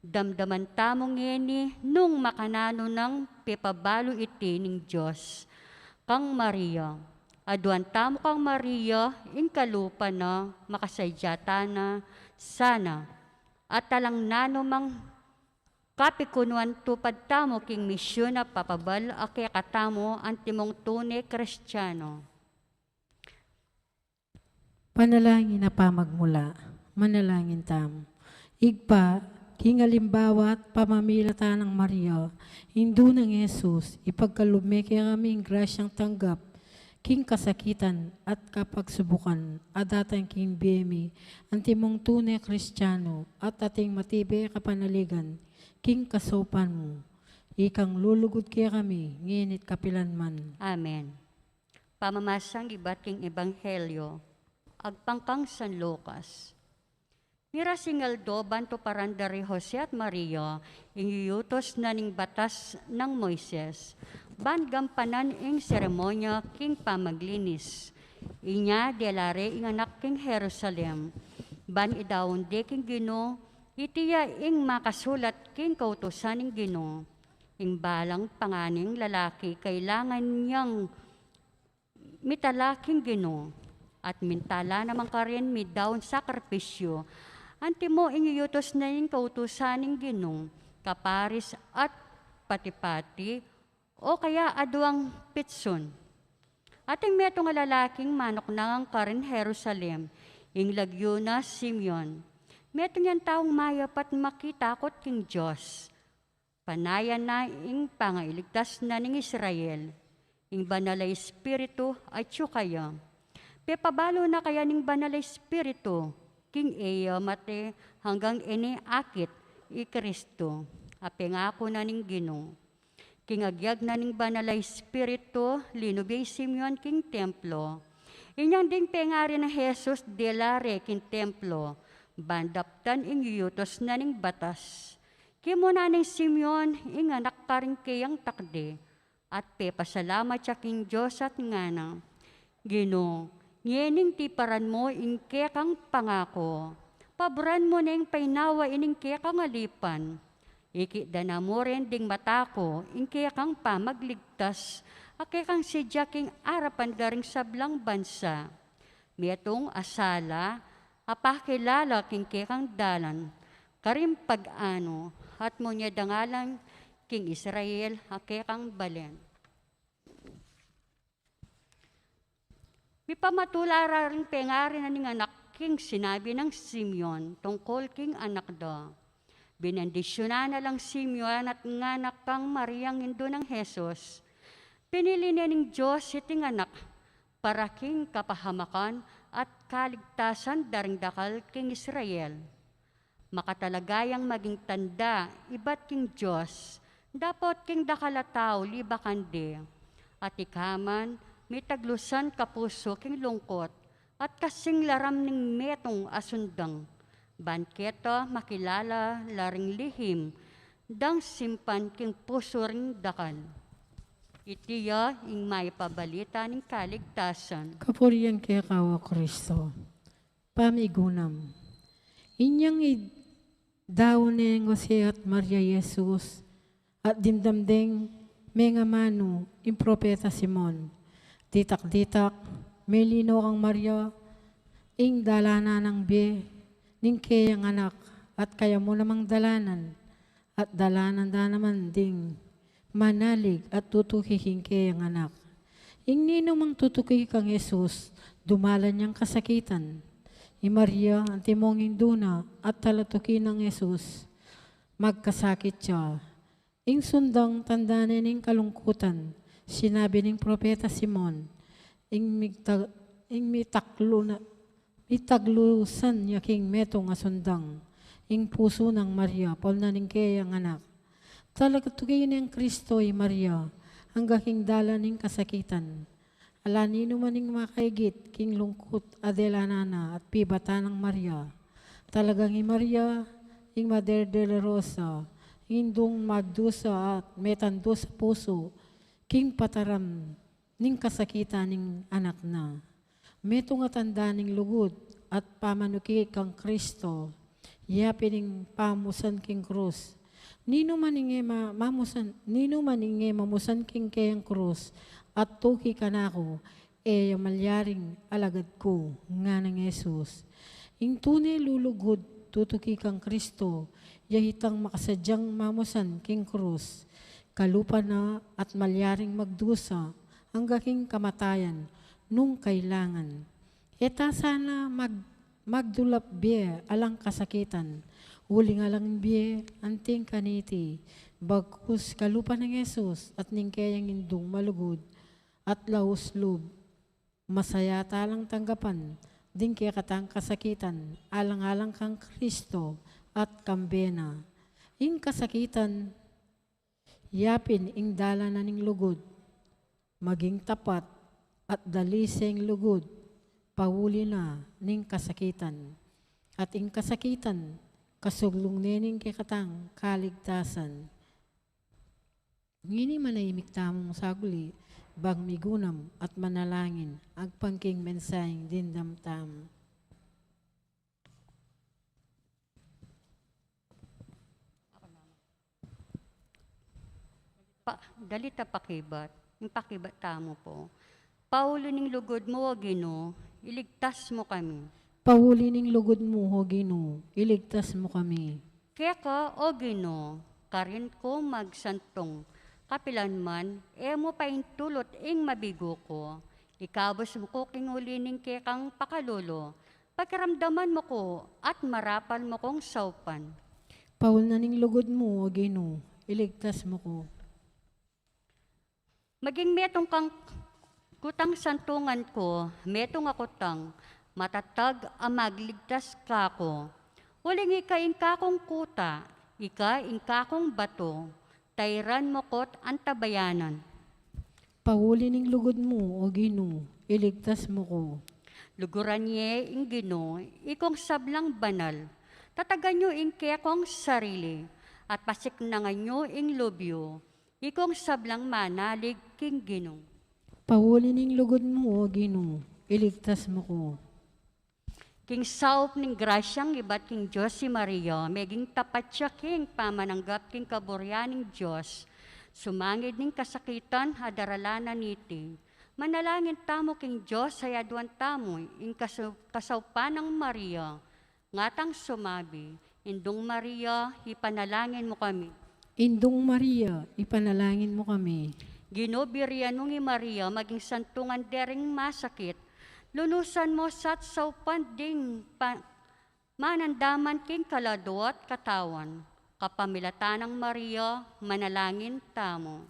Damdaman tamu ngeni nung makananu nang pepabalu iti ning Dios kang Maria. Aduan tamu kang Maria ing kalupa na makasadya tana sana, at alang nanumang kapikunuan tupad tamu king misyun a papabal a kekatamu antimong tune Kristiano. Panalangin a pamagmula. Manalangin tamu. Ibpa, king alimbawa at pamamilatan nang Maria, Indu nang Jesus, ipagkalub me kekami ing grasyang tanggap king kasakitan at kapagsubukan a datang king bie mi antimong tune Kristiano at ating matibe kapanaligan king kasaupan mu. Ikang lulugud kekami ngeni't kapilan man. Amen. Pamamasang ibat king Ebanghelyo agpang kang San Lucas. Mirasing aldo ban tuparan da ri Jose at Maria ing yuyutus na ning batas nang Moises, ban gampanan ing seremonya king pamaglinis. Inya dela re ing anak king Jerusalem, ban idaun de king Ginu, iti ya ing makasulat king kautusan ning Ginu. Ing balang panganing lalaki kailangan yang mitala king Ginu, at mintala naman karin midaun sakripisyu, antimo ing yuyutus na ing kautusan ning Ginu, kaparis at pati-pati, o kaya aduang pitsun. Ating metung a lalaking manuknangan karin Jerusalem, ing lagyu na Simeon. Metung yang taung mayap at makitakut king Dios. Panayan na ing pangailigtas na ning Israel, ing Banal a Espiritu atyu kaya. Pepabalu na kaya ning Banal a Espiritu, king e ya mate anggang e ne akit i Kristu, a pengaku na ning Ginu. King agyag na ning Banal a Espiritu, linub ya i Simeon king templo. Inyang ding pengari nang Jesus dela re king templo, ban daptan ing yuyutus na ning batas. Kimuna nang Simeon ing anak karing keyang takde, at pepasalamat ya king Dios at ngana, Ginu, ngening tiparan mu ing kekang pangaku. Paburan mu neng painawa ining kekang alipan. Ikit da na mu rin ding mata ku ing kekang pamagligtas, a kekang sidya king arapan da ring sablang bansa. Metung a sala a pakilala king kekang dalan, karing pag-anu, at munya dangalan king Israel a kekang balen. Mipamatula ra ring pengari na ning anak king sinabi nang Simeon tungkul king anak da. Binendisyunan na lang Simeon at ngana kang Mariang indu nang Jesus. Pinili ne ning Dios iting anak para king kapahamakan at kaligtasan da ring dakal king Israel. Makatalagayang maging tanda ibat king Dios, dapot king dakal a tau libakan de. At ika man, mitaglusan kapusu king lungkut, at kasing laram ning metung a sundang. Ban keta makilala la ring lihim dang simpan king pusu ring dakal. Iti ya ing mayap a balita ning kaligtasan. Kapurian keka, o Kristo. Pamigunam. Inyang idaun neng Jose at Maria Jesus, at dimdam deng mengamanu ing propeta Simon. Ditak-ditak, melino kang Maria ing dalanan nang bie ning keyang anak, at kaya mu namang dalanan, at dalanan da naman ding manalig at tutuki king keyang anak. Ing ninumang tutuki kang Jesus, dumalan yang kasakitan. I Maria, antimong indu na, at talatuki nang Jesus, magkasakit ya. Ing sundang tanda ne ning kalungkutan, sinabi ning propeta Simon, ing migta-, ing mitaklu na, mitaglusan ya king metung a sundang, ing pusu nang Maria, paul na ning keyang anak. Talatuki neng Kristo i Maria, angga king dalan ning kasakitan. Ala ninu man ing makaigit king lungkut a delanan na at pibatan nang Maria. Talagang i Maria, ing Madre Dolorosa, ing indung magdusa at metandusa pusu, king pataram ning kasakitan ning anak na. Metung a tanda ning lugud at pamanuki kang Kristo, yapin ing pamusan king krus. Ninu man ing e ma-, mamusan, ninu man ing e mamusan king keyang krus, at tuki kanaku, e ya malyaring alagad ku, nganang Jesus. Ing tune lulugud, tutuki kang Kristo, ya itang makasadyang mamusan king krus. Kalupa na at malyaring magdusa, angga king kamatayan, nung kailangan. E ta sana mag-, magdulap bie alang kasakitan, uling alang bie anting kaniti, bagkus kalupa nang Jesus at ning keyang indung malugud at laus lub, masaya ta lang tanggapan ding kekatang kasakitan, alang-alang kang Kristo at kambe na. Ing kasakitan, yapin ing dalan na ning lugud, maging tapat at dalise ing lugud, pauli na ning kasakitan. At ing kasakitan, kasuglung ne ning kekatang kaligtasan. Ngeni manahimik tamung saguli, bang migunam at manalangin, agpang king mensaheng dimdam tamu. Pa, dalit a pakibat. Ing pakibat tamu pu. Pauli ning lugud mu, O Ginu, iligtas mu kami. Pauli ning lugud mu, O Ginu, iligtas mu kami. Keka, O Ginu, karin ku magsantung, kapilan man, e mu paintulut ing mabigu ku. Ikabus mu ku king uli ning kekang pakalulu, pakiramdaman mu ku at marapal mu kung saupan. Pauli ning lugud mu, O Ginu, iligtas mu ku. Maging metung kang kutang santungan ku, metung a kutang matatag a magligtas kaku. Uling ika ing kakung kuta, ika ing kakung batu, tairan mu ku't antabayanan. Pauli ning lugud mu, O Ginu, iligtas mu ku. Luguran ye ing Ginu, ikong sablang banal. Tatagan yu ing kekong sarili, at pasiknangan yu ing lub yu, ikong sablang manalig king Ginu. Pauli ning lugud mu, O Ginu, iligtas mu ku. King saup ning grasyang ibat king Dios i Maria, meging tapat ya king pamananggap king kaburian ning Dios. Sumangid ning kasakitan a daralan na niti. Manalangin tamu king Dios, a aduan tamu ing kasu-, kasaupan nang Maria. Ngatang sumabi, Indung Maria, ipanalangin mu kami. Indung Maria, ipanalangin mu kami. Ginu, birian mung i Maria maging santungan dering masakit. Lunusan mu sa at saupan ding pa-, manandaman king kaladua at katawan. Kapamilatan nang Maria, manalangin tamu.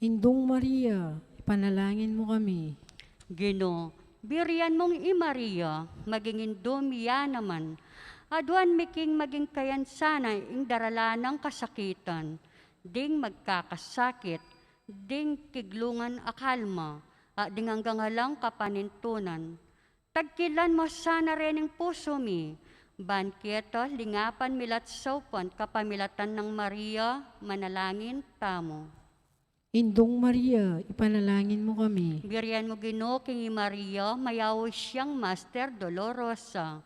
Indung Maria, ipanalangin mu kami. Ginu, birian mung i Maria maging indu mi ya naman. Aduan mi king maging kayansa na ing daralan nang kasakitan, ding magkakasakit, ding kiglungan a kalma, at ding anggang alang kapanintunan. Tagkilan mu sana reng pusu mi, ban keta lingapan mi la at saupan kapamilatan nang Maria, manalangin tamu. Indung Maria, ipanalangin mu kami. Birian mu Ginu king i Maria, mayaus yang Master Dolorosa.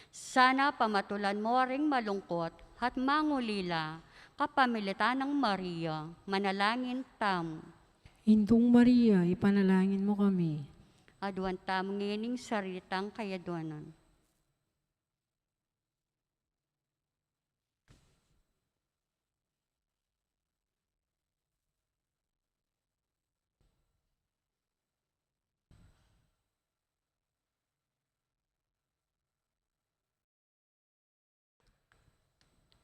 Sana pamatulan mu ring malungkut at mangulila, kapamilatan nang Maria, manalangin tamu. Indung Maria, ipanalangin mu kami. Aduan tamu ngening sarili tang kayaduanan.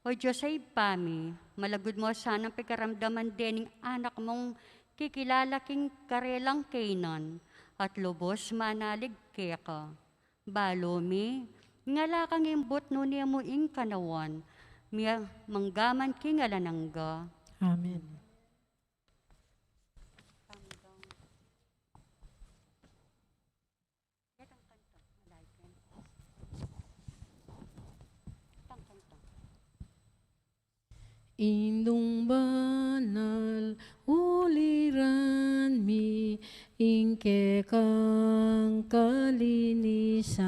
O Dios a Ibpa mi, malagud mu sanang pakiramdaman dening anak mung kikilala king karelang kaynan, at lubus manalig keka. Balu mi, ngala kang imbut nune mu ing kanawan, mia-, manggaman king alang angga. Amen. Indung banal, uliran mi ing kekang kalinisan,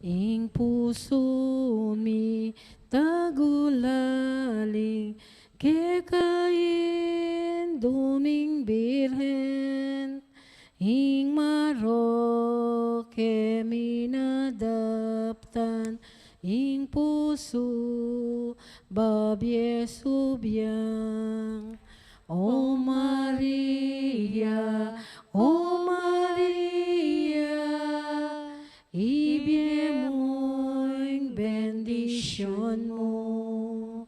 ing pusu mi tagulaling keka Indu ming Birhen, ing marok e minadaptan, ing pusu babie subyang. O Maria, O Maria, ibie mu ing bendisyun mu.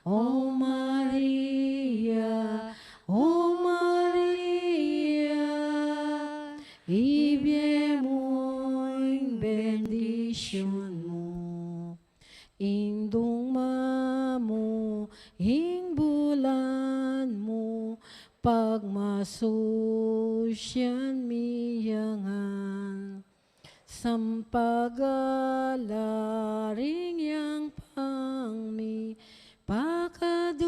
O Maria, O Maria, ibie mu ing bendisyun mu. Indung mamu, ing bulan mu, pagmasusyan mi ya ngan. Sampagala ring yang pang mi, pakadurup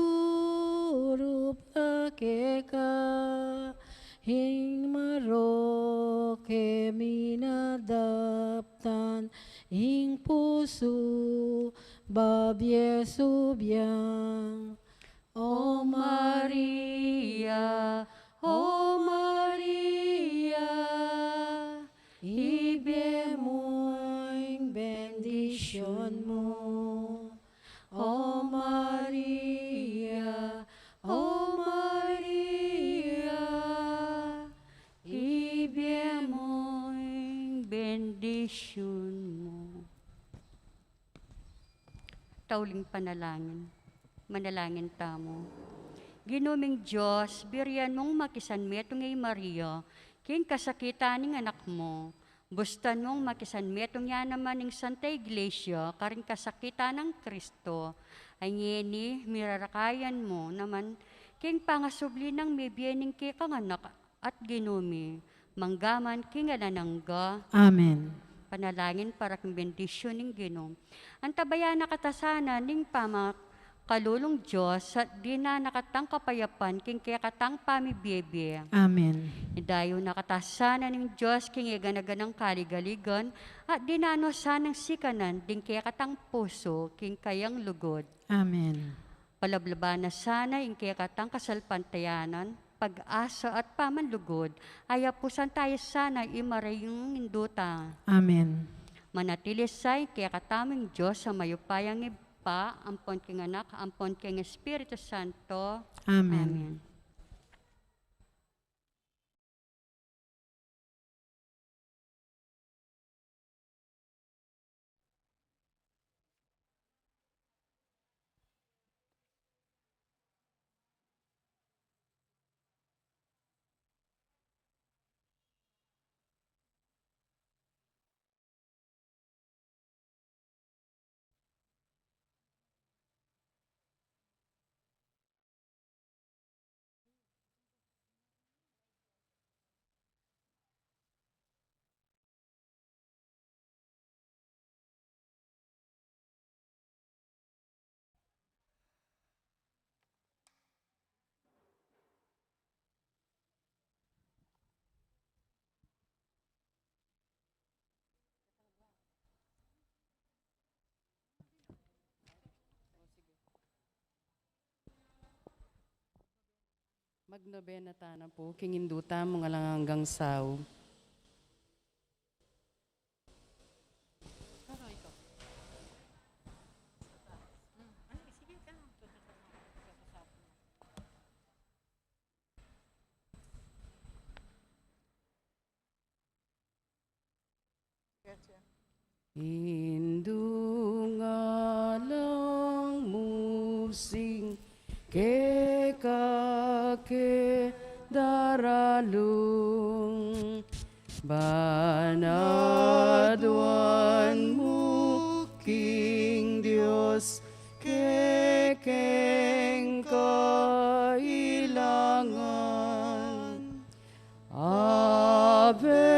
la keka, ing marok e minadaptan, ing pusu babie subyang. O Maria, O Maria, ibie mu ing bendisyun mu. O Maria, O Maria, ibie mu ing bendisyun mu. Tauling panalangin. Manalangin tamu. Ginu ming Dios, burian mung makisanmetung i Maria king kasakitan ning anak mu. Bustan mung makisanmetung ya naman ing Santa Iglesia karing kasakitan nang Kristo. Ngeni, mirarakayan mu naman king pangasubli nang mibie ning kekang anak at Ginu mi, mangga man king alang angga. Amen. Panalangin para king bendisyun ning Ginu. Antabayanan na kata sana ning pamakalulung Dios, at dinan na katang kapayapan king kekatang pamibiebie. Amen. Idayu na kata sana ning Dios king gana-ganang kaligaligan, at dinan no sanang sikanan ding kekatang pusu king kayang lugud. Amen. Palablaban na sana ing kekatang kasalpantayanan, pag-asa at pamanlugud, ayapusan taya sana ing marayung Indu ta. Amen. Manatili sa ing kekatamung Dios a mayupayang Ibpa, ampon king Anak, ampon king Espiritu Santo. Amen. Amen. Magnobena tana pu king Indu tamung alang anggang sau. Indung alang mu sing keka ke daralung, banaduan mu king Dios kekeng kailangan. Ave,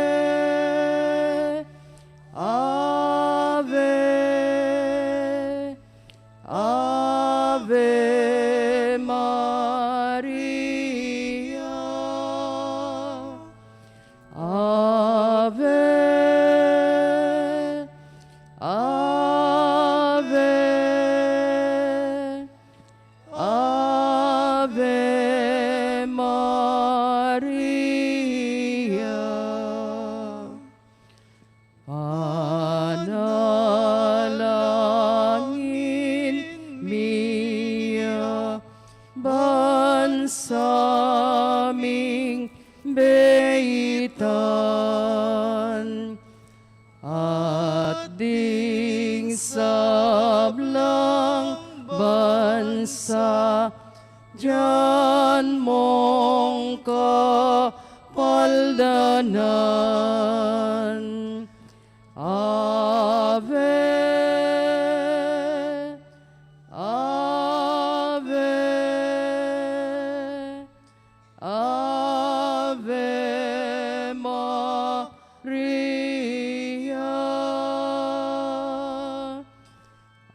Ave, Ave. sablang bansa, dian mong kapaldanan. Ave, Ave, Ave Maria.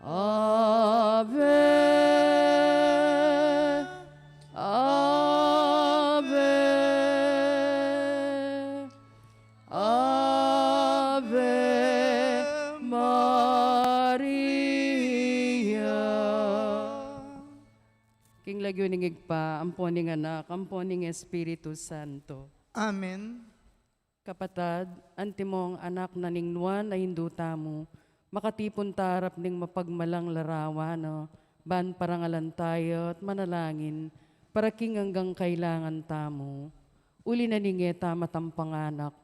Ave, Ave, Ave Maria. King lagyu ning Ibpa, ampo ning Anak, ampo ning Espiritu Santo. Amen. Kapatad, antimong anak na ning Nuan a Indu tamu, makatipun ta arap ning mapagmalang larawan, no? Ban parangalan taya at manalangin para king anggang kailangan tamu. Uli na ning e ta matampang anak,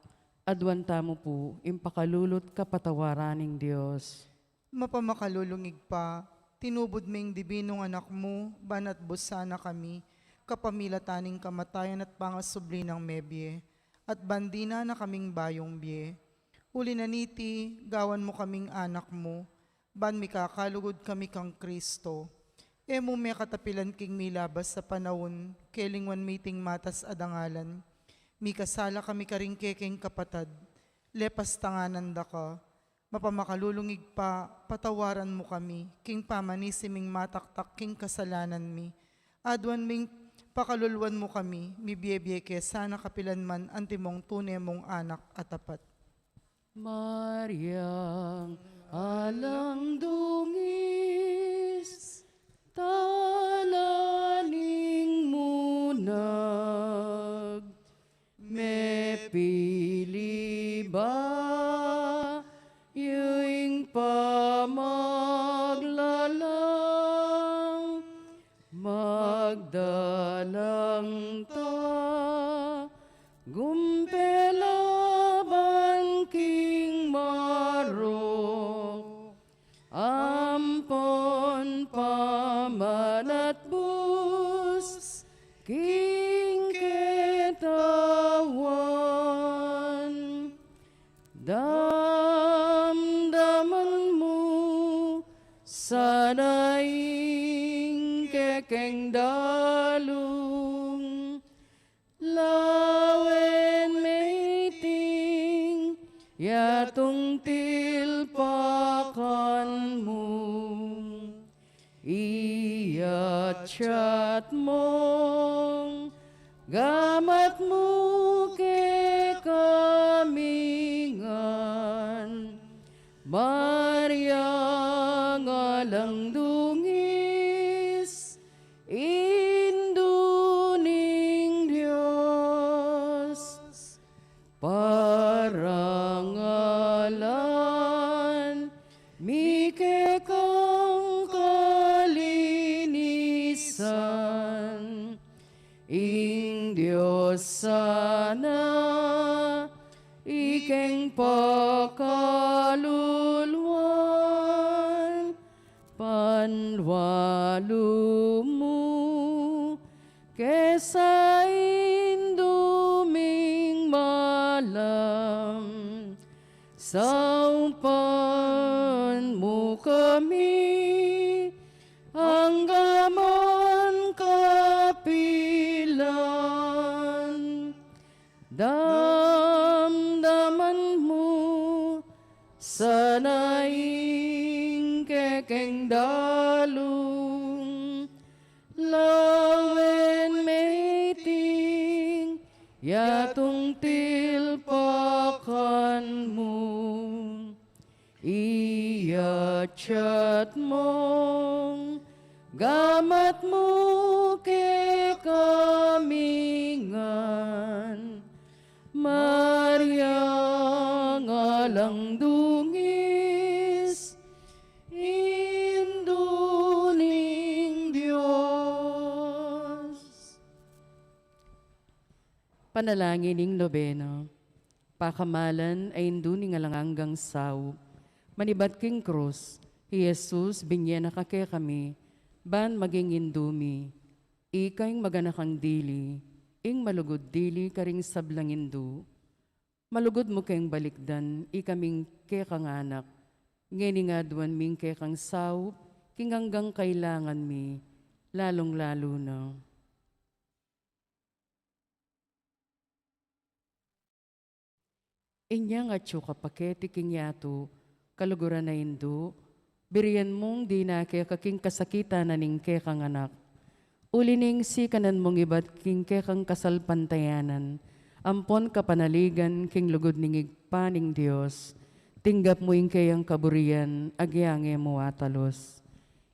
aduan tamu pu ing pakalulu at kapatawaran ning Dios. Mapamakalulung Ibpa, tinubud me ing dibinung Anak mu, ban atbus sana kami, kapamilatan ning kamatayan at pangasubli nang mebie, at ban dinan na kaming bayung bie. Uli na niti, gawan mu kaming anak mu, ban mikakalugud kami kang Kristo. E mu me katapilan king milabas a panaun, kelingwan mi iting matas a dangalan. Mikasala kami karing kekeng kapatad, lepas tanganan da ka. Mapamakalulung Ibpa, patawaran mu kami, king pamanisi ming mataktak king kasalanan mi. Aduan ming pakaluluan mu kami, mibie-bie ke sana kapilan man antimong tune mung anak a tapat. Mariang alang dungis, tala ning munag, mepili ba yu ing pamaglalang, magdalang ta gumpe laban king marok, ampon pamanatbus king ketawan. Damdaman mu sana ing kekeng dalung, lawen me iting yatung tilpakan mu. Iyatyat mung gamat mu kekami ngan, Mariang alang dungis, Indu ning Dios. Parangalan mi kekang kalinisan, ing Dios sana ikeng pakaluluan, panwalu mu kesa Indu ming malam, saupan mu kami anggaman kapilan. Damdaman mu sana ing kekeng dalung, lawen me iting yatung tilpakan mu. Iyatyat mung gamat mu kekami ngan, Mariang alang dungis, Indu ning Dios. Panalangin ning nobena. Pakamalan a Indu ning alang anggang saup, manibat king krus, I Jesus, binye na ka kekami, ban maging indu mi. Ika ing maganakang dili, ing malugud dili karing sablang indu. Malugud mu keng balikdan ikaming kekang anak, ngeni aduan ming kekang saup, king anggang kailangan mi, lalung-lalu na. Inyang atyu ka pa keti king yatu, kaluguran a indu, birian mung dinake ka king kasakitan na ning kekang anak. Uli ning sikanan mung ibat king kekang kasalpantayanan, ampon kapanaligan king lugud ning Ibpa ning Dios, tinggap mu ing keyang kaburian, agyang e mu atalus.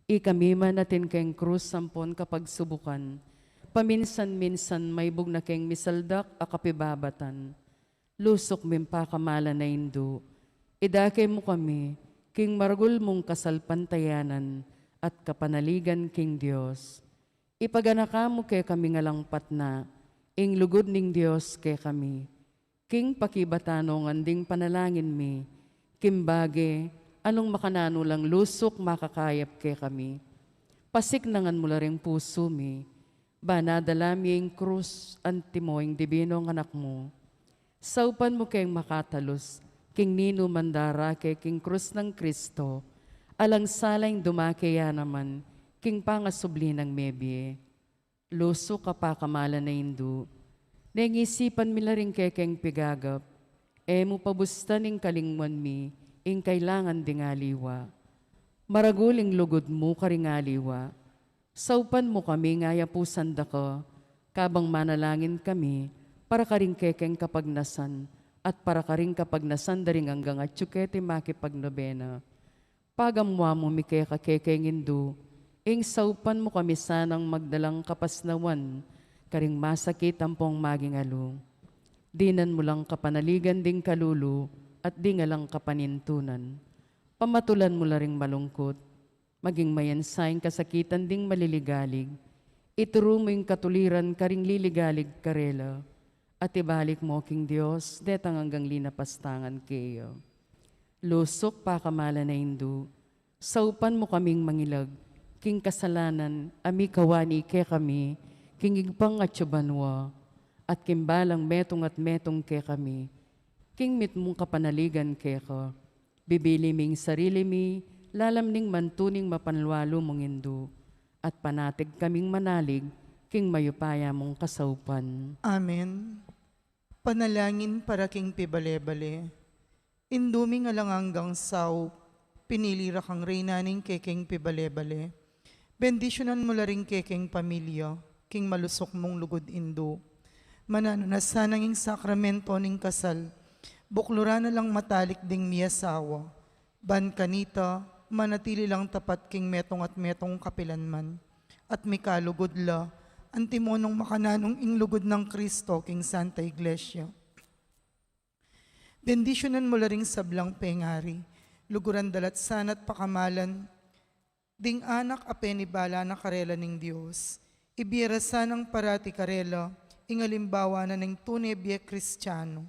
Ikami man atin keng krus ampon kapagsubukan, paminsan-minsan maibug na keng misaldak a kapibabatan. Lusuk ming pakamalan a indu, idake mu kami, king maragul mung kasalpantayanan at kapanaligan king Dios. Ipaganaka mu kekami ngan lang patna, ing lugud ning Dios kekami. King pakibatan no ngan ding panalangin mi, king bage, anung makananu lang lusuk makakayap kekami. Pasiknangan mu la ring pusu mi, ban adala mi ing krus, antimo ing dibinung anak mu. Saupan mu keng makatalus, king ninuman darake king krus nang Kristo, alang sala ing dumake ya naman, king pangasubli nang mebie. Lusuk a pakamalan a indu, neng isipan mi la ring kekeng pigagap, e mu pabustan ing kalingwan mi, ing kailangan ding aliwa. Maragul ing lugud mu karing aliwa, saupan mu kami ngan yapusan da ka, kabang manalangin kami, para karing kekeng kapagnasan, at para karing kapagnasan da ring anggang atyu keti makipagnobena. Pagamua mu mi keka kekeng indu, ing saupan mu kami sanang magdalang kapasnawan, karing masakit ampong maging alu. Dinan mu lang kapanaligan ding kalulu, at ding alang kapanintunan. Pamatulan mu la ring malungkut, maging mayansa ing kasakitan ding maliligalig, ituru mu ing katuliran karing liligalig karela, at ibalik mu king Dios, detang anggang linapastangan keya. Lusuk pakamalan a indu, saupan mu kaming mangilag, king kasalanan, a mikawani kekami, king Ibpang atyu banua, at king balang metung at metung kekami, king mitmung kapanaligan keka. Bibili ming sarili mi, lalam ning mantuning mapanlualu mung indu, at panatig kaming manalig, king mayupaya mung kasaupan. Amen. Panalangin para king pibale-bale. Indu ming alang anggang saup, pinili ra kang reyna ning kekeng pibale-bale. Bendisyunan mu la ring kekeng pamilya, king malusuk mung lugud indu. Mananu na sanang ing sakramento ning kasal, bukluran na lang matalik ding miasawa. Ban kanita, manatili lang tapat king metung at metung kapilanman. At mikalugud la, antimo nung makananung ing lugud nang Kristo king Santa Iglesia. Bendisyunan mu la ring sablang pengari, luguran da la at sana't pakamalan ding anak a penibala na karela ning Dios. Ibie ra sanang parati karela ing alimbawa na ning tune bie Kristiano.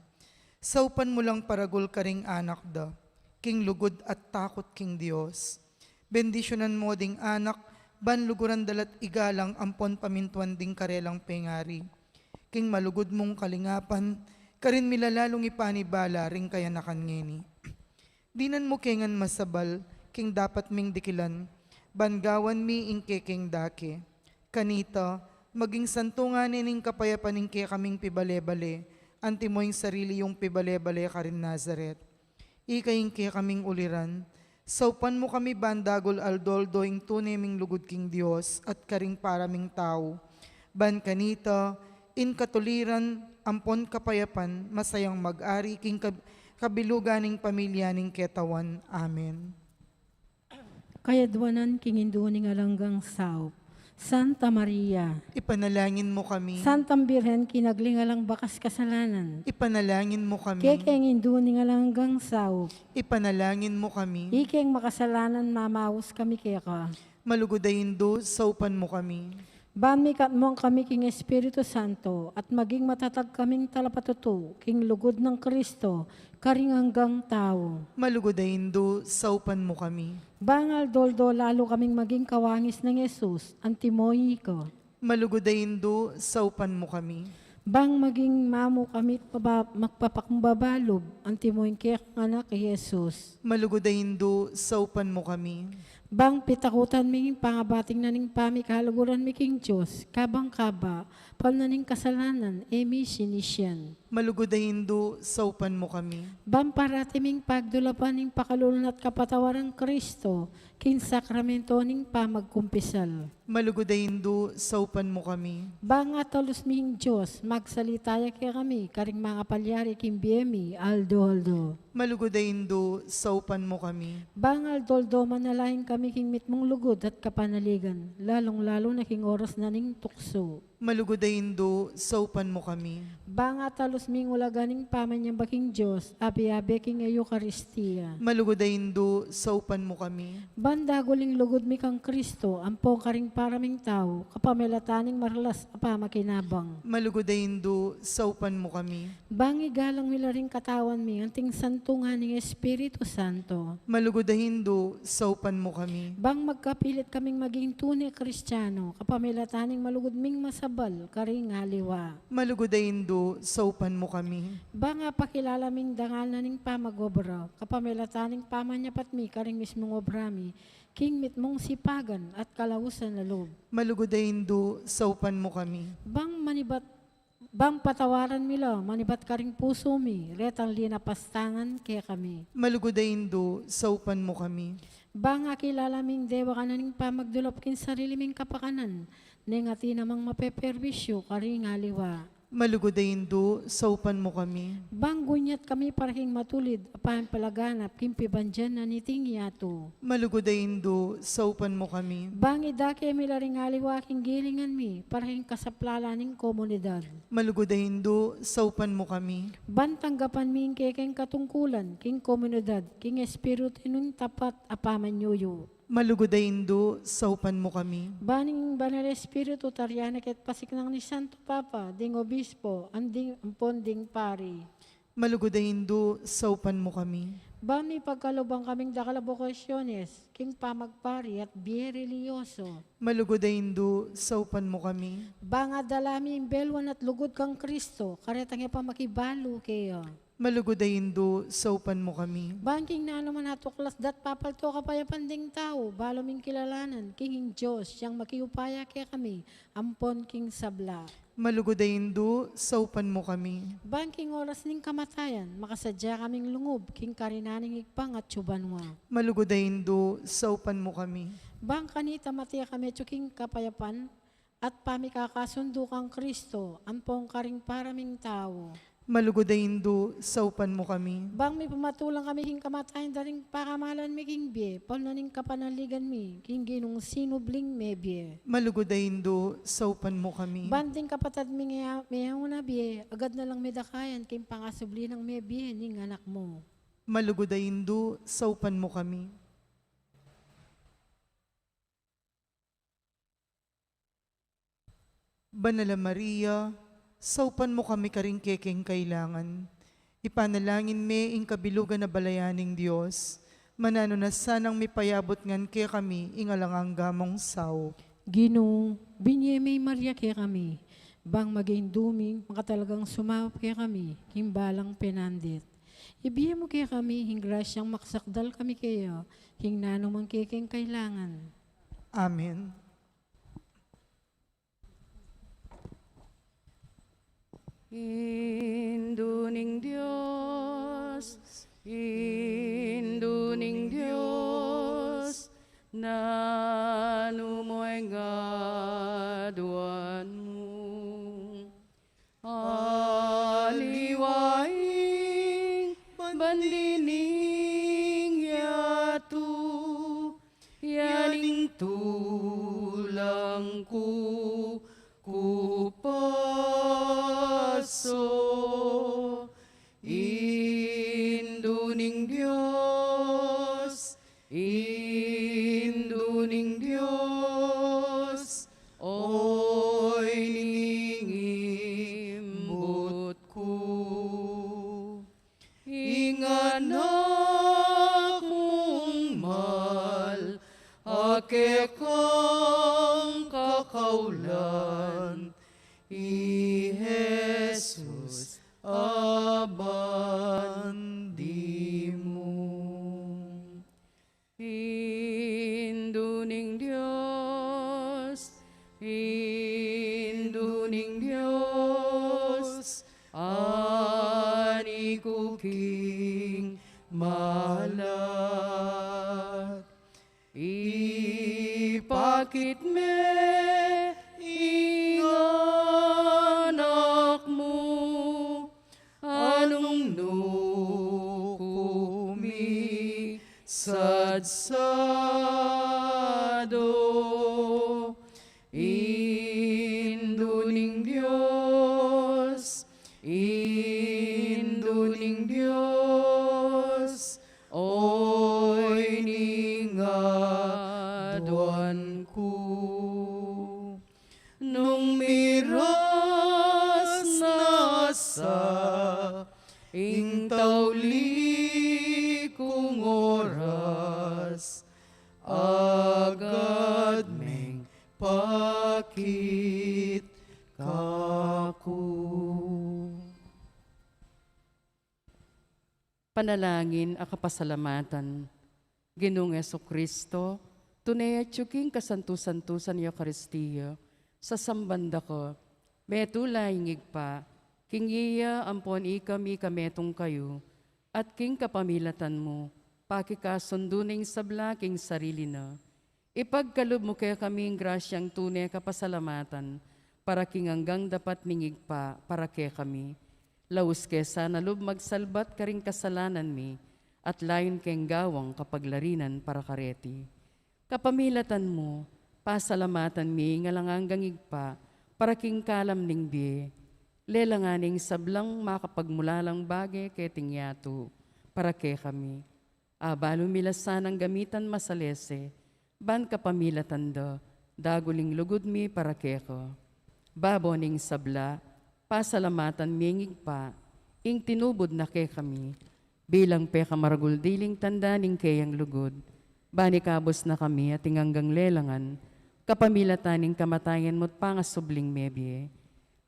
Saupan mu lang paragul karing anak da, king lugud at takut king Dios. Bendisyunan mu ding anak, ban luguran da la't igalang ampon pamintuan ding karelang pengari. King malugud mung kalingapan, karin mi la lalung ipanibala ring kayanakan ngeni. Dinan mu ke ngan masabal, king dapat ming dikilan, ban gawan mi ing kekeng dake. Kanita, maging santungan ne ning kapayapan ing kekaming pibale-bale, antimo ing sarili yung pibale-bale karin Nazaret. Ika ing kekaming uliran, saupan mu kami ban dagul aldo-aldo ing tune ming lugud king Dios at karing para ming tau. Ban kanita, ing katuliran ampon kapayapan, masayang mag-ari king kab-, kabilugan ning pamilya ning ketawan. Amen. Kayadwanan king Indu ning Alang Anggang Saup. Santa Maria. Ipanalangin mu kami. Santang Birhen, kinagli ning alang bakas kasalanan. Ipanalangin mu kami. Kekeng Indu ning Alang Anggang Saup. Ipanalangin mu kami. Ikeng makasalanan, mamaus kami keka. Malugud a Indu, saupan mu kami. Ban mikatmung kami king Espiritu Santo, at maging matatag kaming talapatutu king lugud nang Kristo, karing anggang tau. Malugud a Indu, saupan mu kami. Bang aldo-aldo lalu kaming maging kawangis nang Jesus, antimo ika. Malugud a Indu, saupan mu kami. Bang maging mamu kami at paba-, magpapakumbaba lub, antimo ing kekang Anak, Jesus. Malugud a Indu, saupan mu kami. Bang pitakutan mi ing pangabating na ning pamikaluguran mi king Dios, kabang kaba, palu na ning kasalanan, e mi sinisian. Malugud a Indu, saupan mu kami. Bang parati ming pagdulapan ing pakalulu na at kapatawaran Kristo, king sakramento ning pamagkumpisal. Malugud a Indu, saupan mu kami. Bang atalus mi ing Dios, magsalita ya kekami, karing mangapalyari king bie mi, aldo-aldo. Malugud a Indu, saupan mu kami. Bang aldo-aldo manalangin kami king mitmung lugud at kapanaligan, lalung-lalu na king oras na ning tuksu. Malugud a Indu, saupan mu kami. Bang atalus ming ulaga ning pamanyamba king Dios, abe-abe king Eukaristia. Malugud a Indu, saupan mu kami. Bang dagul ing lugud mi kang Kristo, ampong karing para ming tau, kapamilatan ning maralas a pamakinabang. Malugud a Indu, saupan mu kami. Bang igalang mi la ring katawan mi, anting santungan ning Espiritu Santo. Malugud a Indu, saupan mu kami. Bang magkapilit kaming maging tune Kristiano, kapamilatan ning malugud ming masabal, karing aliwa. Malugud a Indu, saupan mu kami. Bang apakilala ming dangal na ning pamagobra, kapamilatan ning pamanyapat mi, karing mismung obra mi, king mitmung sipagan at kalausan a lub. Malugud a Indu, saupan mu kami. Bang manibat Bang patawaran mi la, manibat karing pusu mi, retang linapastangan kekami. Malugud a Indu, saupan mu kami. Bang akilala ming dewakan na ning pamagdulap king sarili ming kapakanan, neng atin namang mapeperbisyu karing aliwa. Malugud a Indu, saupan mu kami. Bang gunyat kami para king matulid a pamipalaganap king pibandian na niting yatu. Malugud a Indu, saupan mu kami. Bang idake mi la ring aliwa king gilingan mi para king kasaplalan ning komunidad. Malugud a Indu, saupan mu kami. Ban tanggapan mi ing kekeng katungkulan king komunidad, king espiritu ning tapat a pamanyuyu. Malugud a Indu, saupan mu kami. Ban ing Banal Espiritu tarian na king pasiknang ning Santo Papa, ding Obispo, anding, ampon ding pari. Malugud a Indu, saupan mu kami. Ban mipagkaluban kaming dakal a bokasyones, king pamagpari at bie relihiyoso. Malugud a Indu, saupan mu kami. Ban adala mi ing belwan at lugud kang Kristo, karetang e pa makibalu keya. Malugud a Indu, saupan mu kami. Ban king nanu man a tuklas datapaltu a kapayapan ding tau, balu ming kilalanan, king ing Dios, yang makiupaya kekami, ampon king sabla. Malugud a Indu, saupan mu kami. Ban king oras ning kamatayan, makasadya kaming lungub, king karinan ning Ibpang atiu banua. Malugud a Indu, saupan mu kami. Ban kanita mate kami atiu king kapayapan, at pamikakasundu kang Kristo, ampong karing para ming tau. Malugud a Indu, saupan mu kami. Bang mipamatulang kami king kamatayan da ring paramalan mi king bie, palu na ning kapanaligan mi, king Ginung sinubling mebie. Malugud a Indu, saupan mu kami. Ban ding kapatad ming mea-, meauna bie, agad na lang medakayan, king pangasubli nang mebie, ning Anak mu. Malugud a Indu, saupan mu kami. Banal a Maria, saupan mu kami karing kekeng kailangan. Ipanalangin me ing kabilugan a balayan ning Dios, mananu na sanang mipayabut ngan kekami ing alang angga mung saup. Ginu, binie me i Maria kekami, bang maging dumi, makatalagang sumaup kekami, king balang penandit. Ibie mu kekami, ing grasyang makasakdal kami keya, king nanu mang kekeng kailangan. Amen. Indu ning Dios, Indu ning Dios, nanu mo ing aduan mu? Aliwa ing bandi ning yatu, yan ing tulang ku, ku paso. Indu ning Dios, Indu ning Dios, o kekang kakaulan, i Jesus a bandi mu. Indu ning Dios, Indu ning Dios, ani ku king malat. Ipakit me ing anak mu, a nung nu ku misadsado. Indu ning Dios, Indu ning Dios, oy ning aduan ku. Nung miras na sa ing tauli kung oras, agad meng pakit kaku. Panalangin a kapasalamatan. Ginung Jesucristo, tune atyu king kasantu-santusan ning Eukaristia, sasamban da ka, metung la ing Ibpa, king iya ampon ikami kametung kayu, at king kapamilatan mu, pakikasundu na ing sabla king sarili na. Ipagkalub mu kekami ing grasyang tune kapasalamatan, para king anggang dapat ming Ibpa, para kekami. Laus ke sana lub magsalbat karing kasalanan mi, at layun keng gawang kapaglarinan para kareti. Kapamilatan mu, pasalamatan mi ing alang anggang Ibpa, para king kalam ning bie, lelangan ing sablang makapagmulalang bage keting yatu, para kekami. Abalu mi la sanang gamitan masalese, ban kapamilatan da, dagul ing lugud mi para keka. Babo ning sabla, pasalamatan mi ing Ibpa, ing tinubud na kekami, bilang pekamaragul diling tanda ning keyang lugud, ban ikabus na kami at ing anggang lelangan, kapamilatan ning kamatayan mu't pangasubling mebie.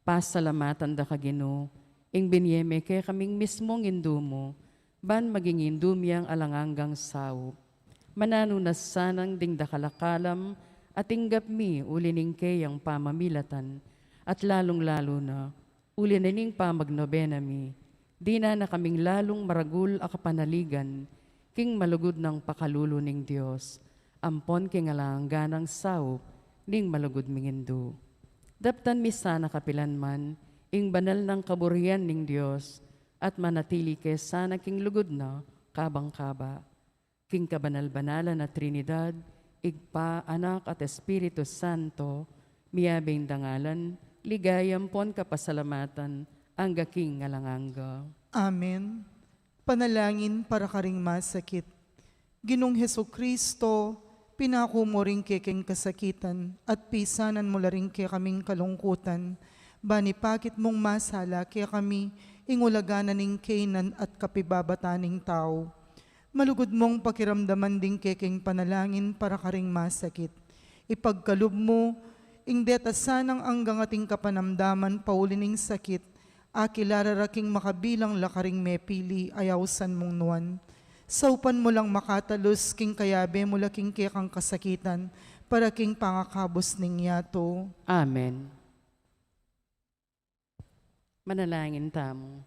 Pasalamatan da ka, Ginu, ing binie me kekaming mismung Indu mu, ban maging Indu mi yang alang anggang saup. Mananu na sanang ding dakal a kalam a tinggap mi uli ning keyang pamamilatan, at lalung-lalu na, uli na ning pamagnobena mi, dinan na kaming lalung maragul a kapanaligan, king malugud nang pakalulu ning Dios, ampon king alang angga nang saup ning malugud ming Indu. Daptan mi sana kapilan man ing banal nang kaburian ning Dios, at manatili ke sana king lugud na kabang kaba. King kabanal-banalan a Trinidad, Ibpa, Anak, at Espiritu Santo, miyabe ing dangalan, ligaya ampon kapasalamatan, angga king alang angga. Amen. Panalangin para karing masakit. Ginung Jesucristo, pinaku mu ring kekeng kasakitan, at pisanan mu la ring kekaming kalungkutan, ban ipakit mung masala kekami ing ulaga na ning kaynan at kapibabatan ning tau. Malugud mung pakiramdaman ding kekeng panalangin para karing masakit. Ipagkalub mu ing deta sanang anggang ating kapanamdaman pauli ning sakit, akilara ra king makabilang la karing mepili a ausan mung nuan. Saupan mu lang makatalus king kayabe mu la king kekang kasakitan, para king pangakabus ning yatu. Amen. Manalangin tamu.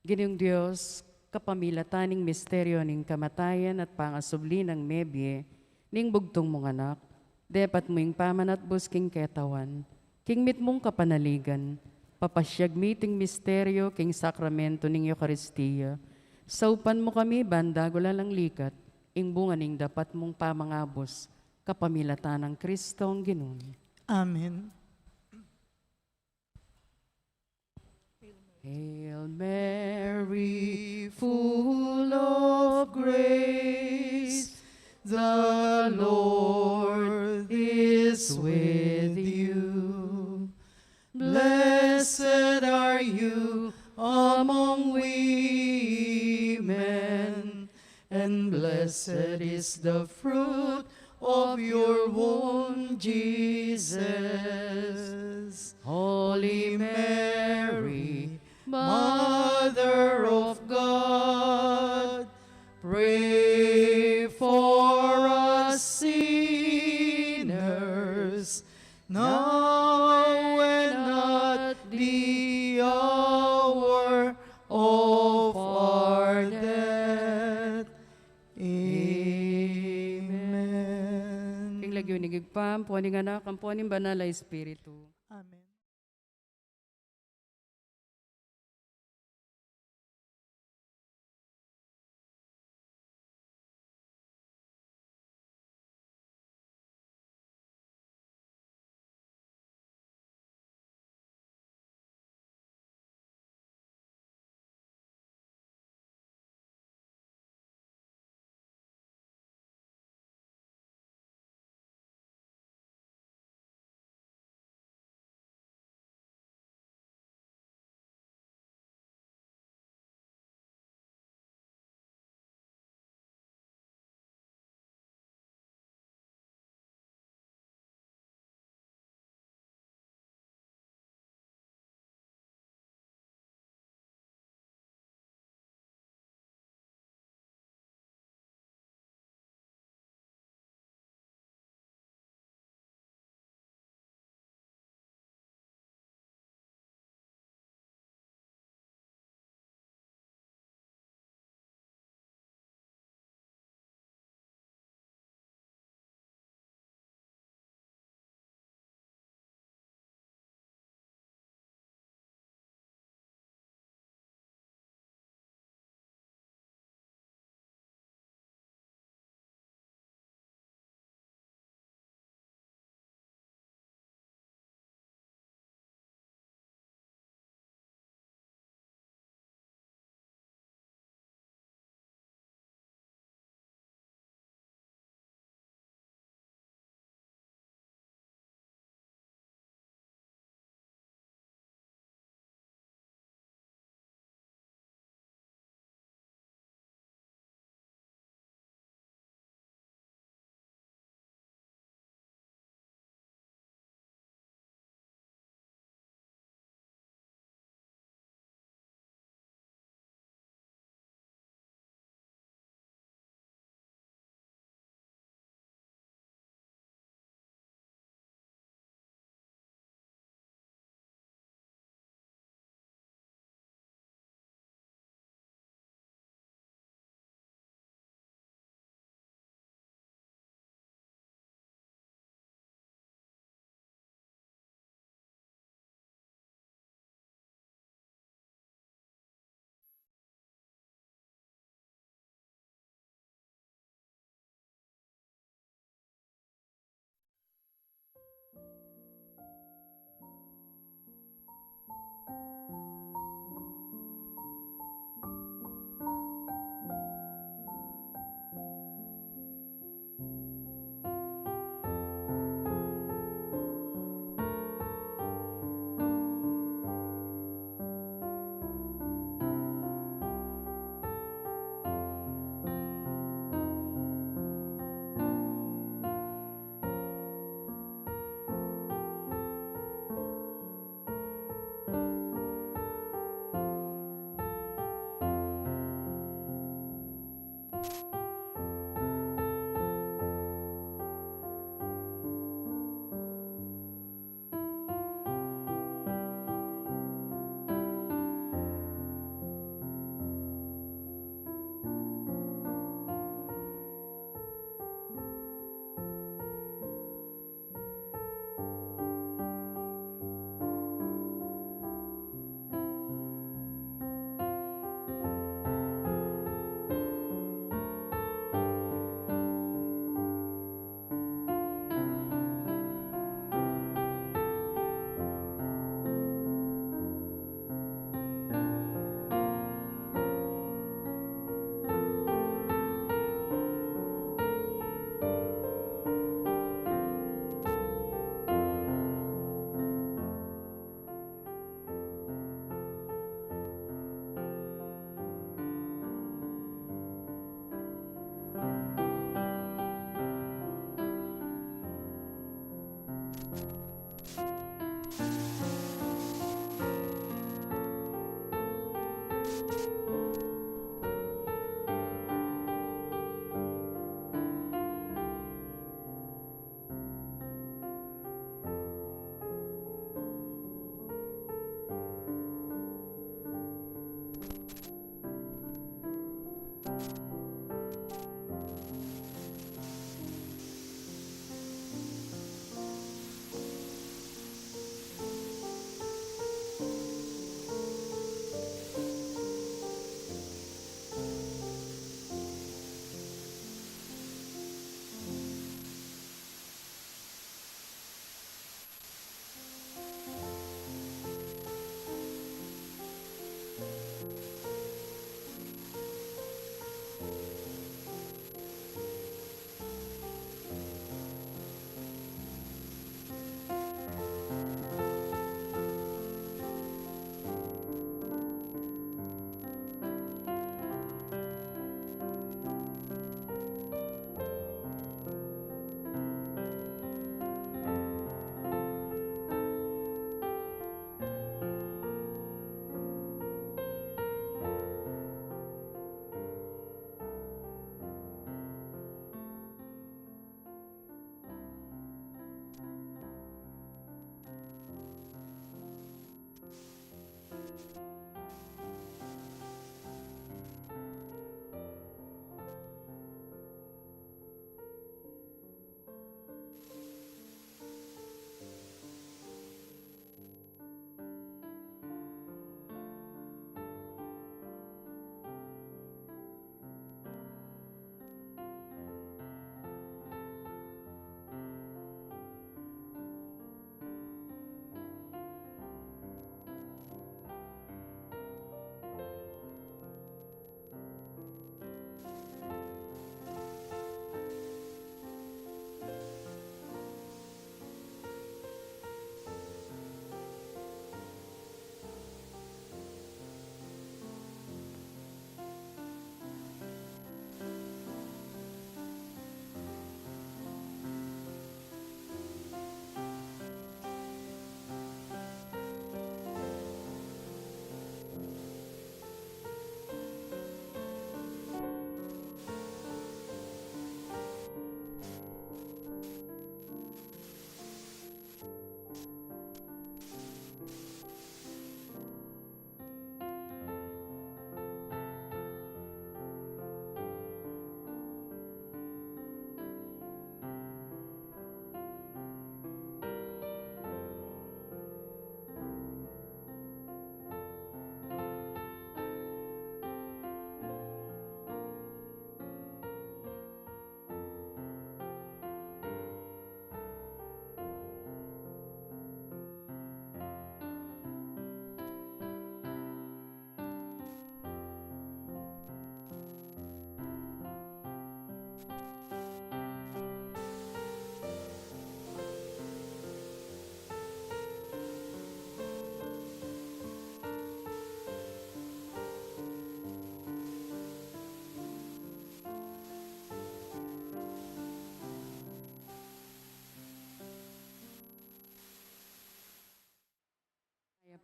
Ginung Dios, kapamilatan ning misteryo ning kamatayan at pangasubli nang mebie ning bugtung mung Anak, depat mu ing pamanatbus king ketawan, king mitmung kapanaligan, papasyag mi iting misteryo king sakramento ning Eukaristia, saupan mu kami ban dagul alang likat ing bunga ning dapat mung pamangabus, kapamilatan nang Kristong Ginu mi. Amen. Hail Mary, full of grace, the Lord is with you. Blessed are you among women, and blessed is the fruit of your womb, Jesus. Holy Mary, Mother of God, pray for us sinners, now and at the hour of our death. Amen. King lagyu ning Ibpa, ampo ning Anak, ampo ning Banal a Espiritu. Amen.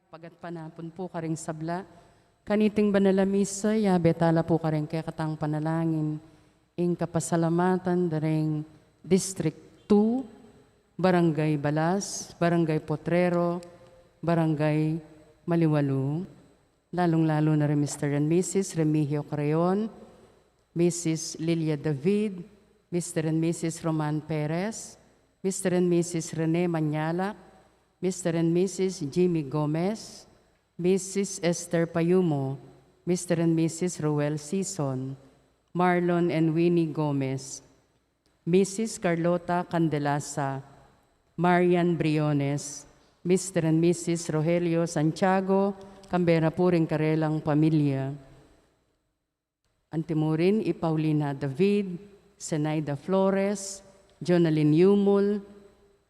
Pagatpanapun pu karing sabla. Kaniting banal a misa, yabe tala pu karing kekatang panalangin ing kapasalamatan da ring District two, Barangay Balas, Barangay Potrero, Barangay Maliwalu. Lalung-lalu na ring Mister and Missus Remigio Creon, Missus Lilia David, Mister and Missus Roman Perez, Mister and Missus Rene Mañalac, Mister and Missus Jimmy Gomez, Missus Esther Payumo, Mister and Missus Roel Sison, Marlon and Winnie Gomez, Missus Carlota Candelasa, Marian Briones, Mister and Missus Rogelio Santiago, kambe ra pu ring karelang pamilya. Antimurin i Paulina David, Zenaida Flores, Jonalyn Yumul,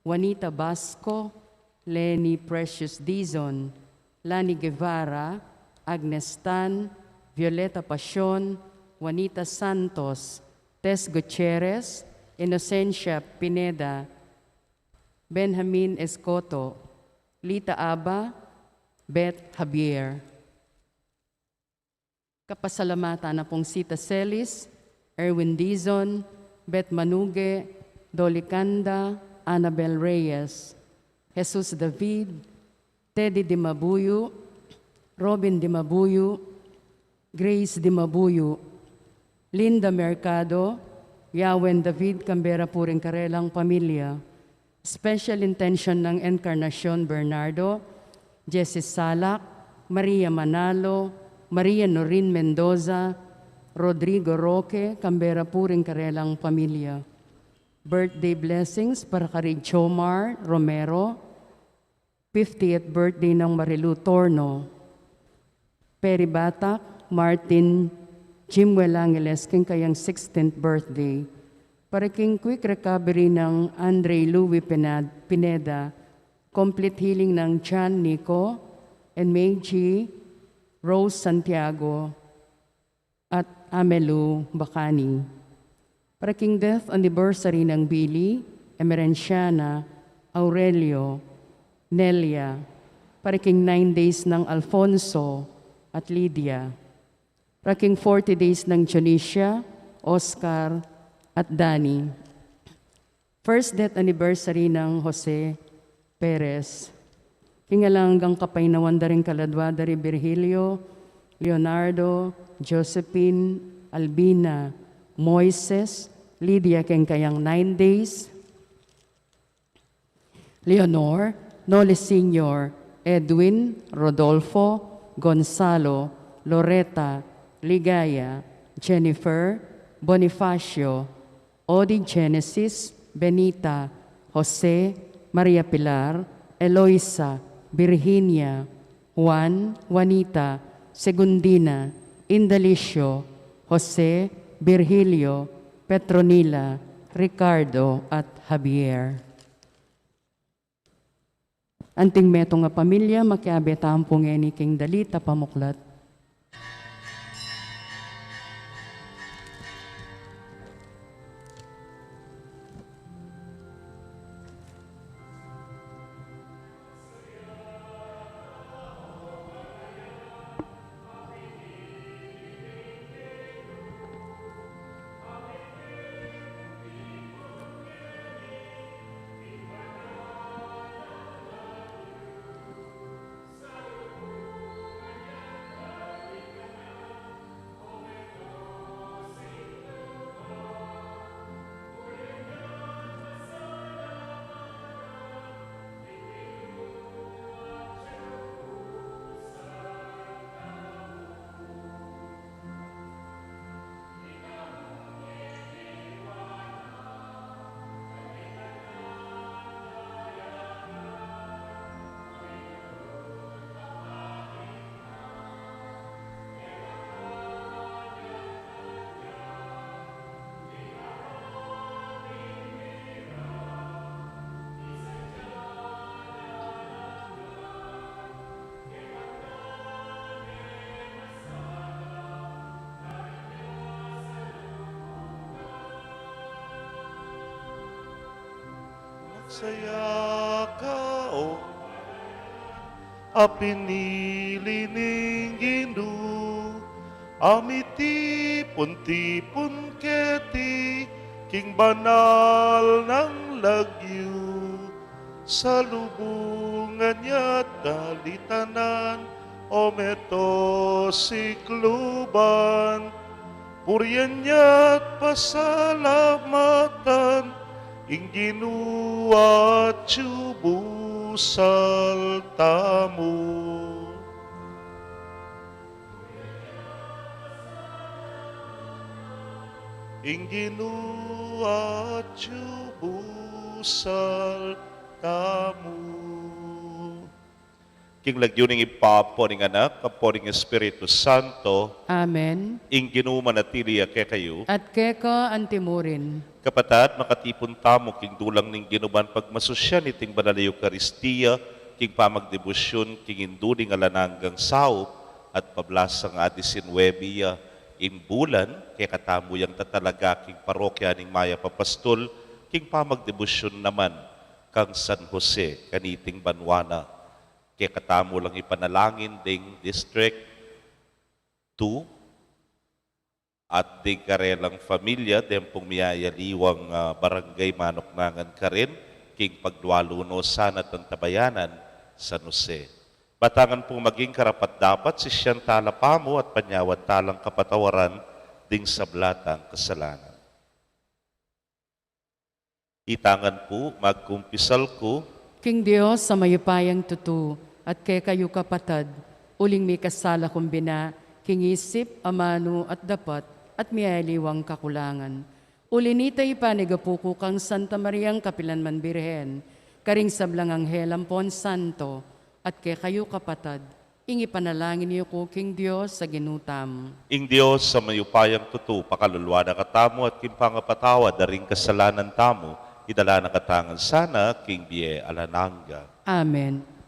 Juanita Basco, Leni Precious Dizon, Lani Guevara, Agnes Tan, Violeta Pasion, Juanita Santos, Tess Gutierrez, Inocencia Pineda, Benjamin Escoto, Lita Aba, Beth Javier. Kapasalamatan na pung Sita Celis, Erwin Dizon, Beth Manuge, Dolly Canda, Annabel Reyes, Jesus David, Teddy Dimabuyu, Robin Dimabuyu, Grace Dimabuyu, Linda Mercado, Yawen David, kambe ra pu ring karelang pamilya. Special intention ng Encarnacion Bernardo, Jessie Salak, Maria Manalo, Maria Norin Mendoza, Rodrigo Roque, kambe ra pu ring karelang pamilya. Birthday blessings para kari Jomar Romero, fiftieth birthday nang Marilu Torno. Peri Batak, Martin Jimwell Angeles, king kayang sixteenth birthday. Para king quick recovery nang Andre Louis Pinad-, Pineda, complete healing nang John Nico and Meiji Rose Santiago at Amelu Bacani. Para king death anniversary nang Billy, Emerenciana, Aurelio, Nelia. Para king nine days nang Alfonso at Lydia. Para king forty days nang Dionisia, Oscar, at Danny. First death anniversary nang Jose Perez. King alang anggang kapainawan da ring kaladwa da ri Virgilio, Leonardo, Josephine, Albina, Moises, Lydia king kayang nine days, Leonor, Noli Senior, Edwin, Rodolfo, Gonzalo, Loretta, Ligaya, Jennifer, Bonifacio, Odi, Genesis, Benita, Jose, Maria Pilar, Eloisa, Virginia, Juan, Juanita, Segundina, Indalicio, Jose, Virgilio, Petronila, Ricardo, at Javier. Anting metung a pamilya, makiabe tamu pu ngeni king dalit a pamuklat. Saya ka, o, a pinili ning Ginu, a mitipun-tipun keti king banal nang lagyu. Salubungan ya at dalitanan, o meto sikluban. Purian ya at pasalamatan ing Ginu, atyu busal tamu. Ing Ginu, atyu busal tamu. King lagyu ning Ibpa, ampo ning Anak, ampo ning Espiritu Santo. Amen. Ing Ginu manatili ya kekayu. At keka antimurin. Kapatad, makatipun tamu king dulang ning Ginu ban pagmasusyan iting banal a Eukaristia, king pamagdebusyun king Indu ning alang anggang saup, at pablasang adisinuebe ya ing bulan, kekatamu yang tatalaga king parokya ning Mayap a Pastul, king pamagdebusyun naman kang San Jose kaniting banua na. Kekatamu lang ipanalangin ding District two at ding karelang familia, deng pung miyayaliwang, ah, barangay manuknangan karin, king pagdualu no sana at antabayanan San Jose. Batangan pung maging karapat-dapat, sisian tala pamu at panyawad talang kapatawaran ding sabla tang kasalanan. Itangan pu, magkumpisal ku. King Dios a mayupayang tutu, at kekayu kapatad, uling mikasala kung bina, king isip, amanu, at dapat, at miyaliwang kakulangan. Uli nita ipanigapu ku kang Santa Mariang kapilanman Birhen, karing sablang anghel ampon santo, at kekayu kapatad, ing ipanalangin yu ku king Dios a Ginu tamu. Ing Dios a mayupayang tutu, pakalulwan na katamu at king pangapatawad da ring kasalanan tamu, idala na katamu ngan sana king bie alang angga. Amen.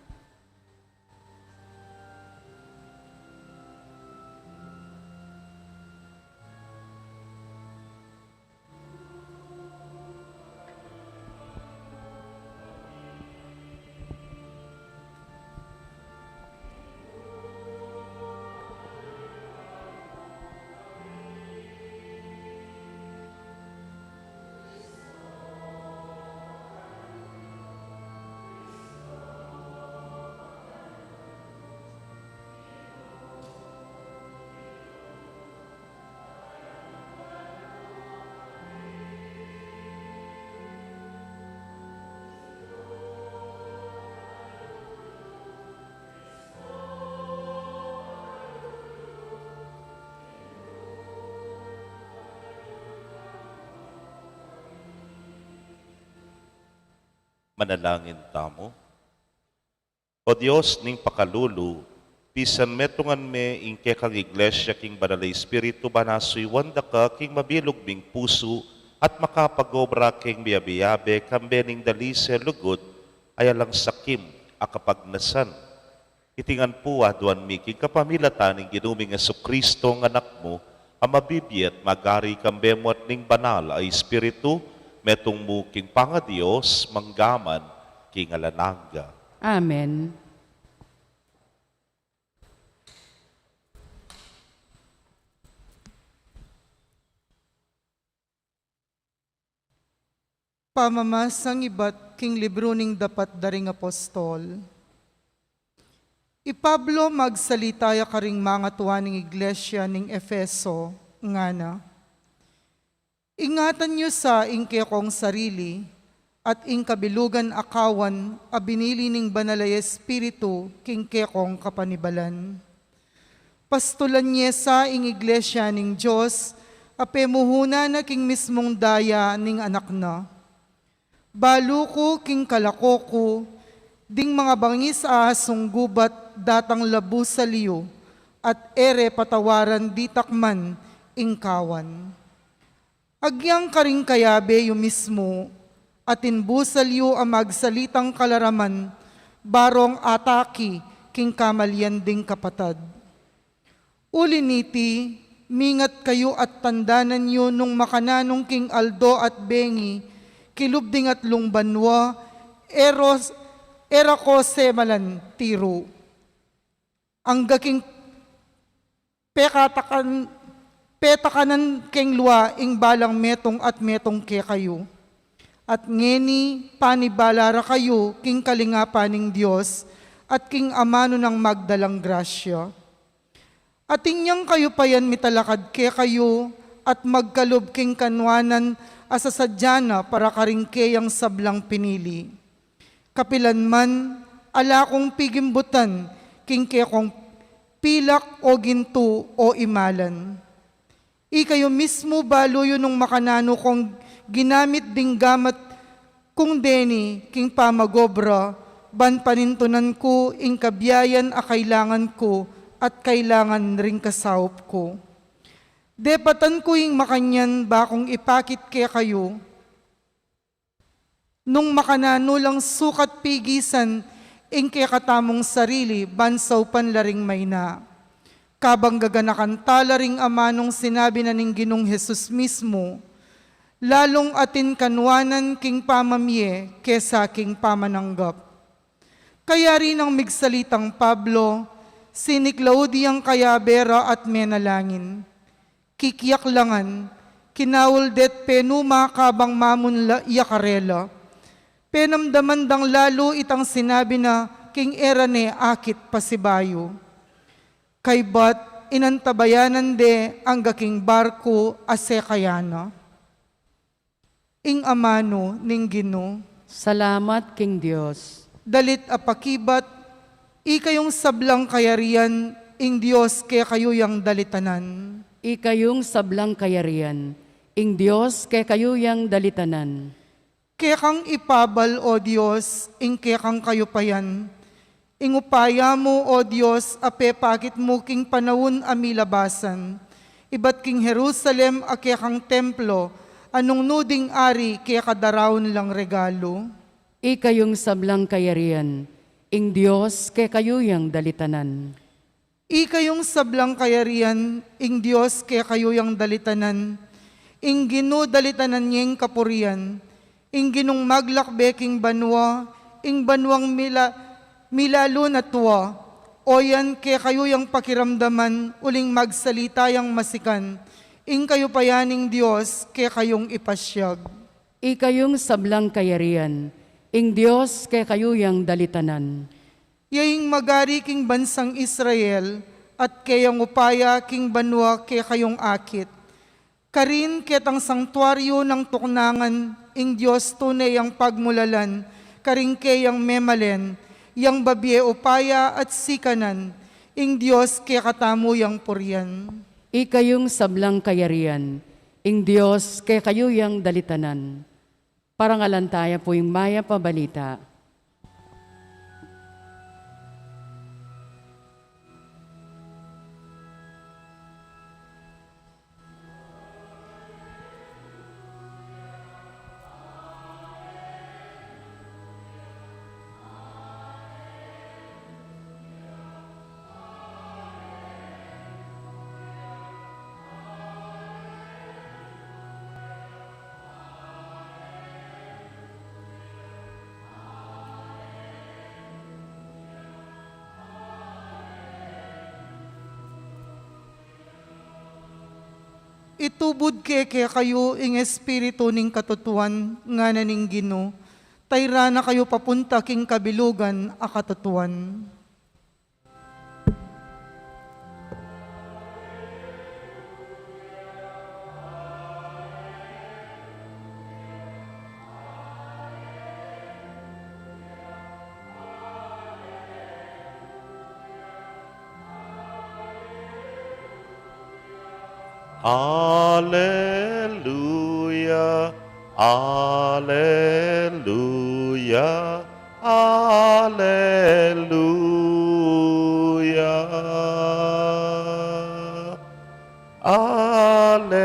Manalangin tamu. O Dios ning pakalulu, pisan metungan me ing kekang Iglesia king Banal a Espiritu, ban asuyuan da ka king mabilug ming pusu at makapag-obra keng miyabe-yabe, kambe ning dalise lugud a alang sakim a kapagnasan. Iti ngan pu aduan mi king kapamilatan ning Ginu ming Jesucristo, a Anak mu, a mabibie at magari kambe mu at ning Banal a Espiritu, metung mu king pangaDios, mangga man king alang angga. Amen. Pamamasang ibat king libru ning Dapat da ring Apostol. I Pablo magsalita ya karing mangatua ning iglesia ning Efeso, ngana: Ingatan yu sa ing kekong sarili, at ing kabilugan a kawan a binili ning Banal a Espiritu king kekong kapanibalan. Pastulan ye sa ing iglesia ning Dios, a pemuhunan na king mismung daya ning Anak na. Balu ku king kalako ku, ding mangabangis a asunggubat datang la busal yu, at e re patawaran ditak man ing kawan. Agyang karing kayabe yu mismu, atin busal yu a magsalitang kalaraman, barong ataki king kamalian ding kapatad. Uli niti, mingat kayu at tandanan yu nung makananung king aldo at bengi, kilub ding atlung banua, Eros, Erakose malan Tiro. Angga king pekatakan, petakanan keng lua ing balang metung at metung kekayu. At ngeni, panibala ra kayu king kalingapan ning Dios at king amanu nang magdalang grasya. Atin yang kayu pa yan mitalakad kekayu at magkalub king kanuanan a sasadya na para karing keyang sablang pinili. Kapilan man, ala kung pigimbutan king kekong pilak o gintu o imalan. Ikayu mismu balu yu nung makananu kung ginamit ding gamat kung deni king pamagobra, ban panintunan ku ing kabiayan a kailangan ku at kailangan ring kasaup ku. Depatan ku ing makanyan ba kung ipakit kekayu, nung makananu lang sukat pigisan ing kekatamung sarili ban saupan la ring maina. Kabang gaganakan ta la ring amanung sinabi na ning Ginung Jesus mismu, lalung atin kanuanan king pamamie kesa king pamananggap. Kayari nang migsalitang Pablo, siniklaud yang kayabe ra at menalangin. Kikiaklangan, kinaul de't penuma kabang mamun la ya karela. Penamdaman dang lalu itang sinabi na king e ra ne akit pasibayu. Kaybat inantabayanan de angga king barku a sekayan na. Ing amanu ning Ginu. Salamat king Dios. Dalit a pakibat, ikayung sablang kayarian, ing Dios kekayu yang dalitanan. Ikayung sablang kayarian, ing Dios kekayu yang dalitanan. Kekang ipabal, O Dios, ing kekang kayupayan. Ing upaya mu, O Dios, a pepakit mu king panaun a milabasan, ibat king Jerusalem a kekang templo, a nung nu ding ari keka daraun lang regalu. Ikayung sablang kayarian, ing Dios kekayu yang dalitanan. Ikayung sablang kayarian, ing Dios kekayu yang dalitanan, ing Ginu dalitanan yeng kapurian, ing Ginung maglakbe king banua, ing banuang mila-, milalun a tua. O yan, kekayu yang pakiramdaman, uling magsalita yang masikan, ing kayupayan ning Dios kekayung ipasyag. Ikayung sablang kayarian, ing Dios kekayu yang dalitanan. Ya ing magari king bansang Israel, at keyang upaya king banua kekayung akit. Karin ketang sangtuaryu nang tuknangan, ing Dios tune yang pagmulalan, karing keyang memalen, yang babie upaya at sikanan, ing Dios kekatamu yang purian. Ikayung sablang kayarian, ing Dios kekayu yang dalitanan. Parangalan taya pu ing mayap a balita. Itubud ke kekayu ing Espiritu ning katutuan, ngana ning Ginu, tayra na kayu papunta king kabilugan a katutuan. Aleluya, aleluya, aleluya, aleluya.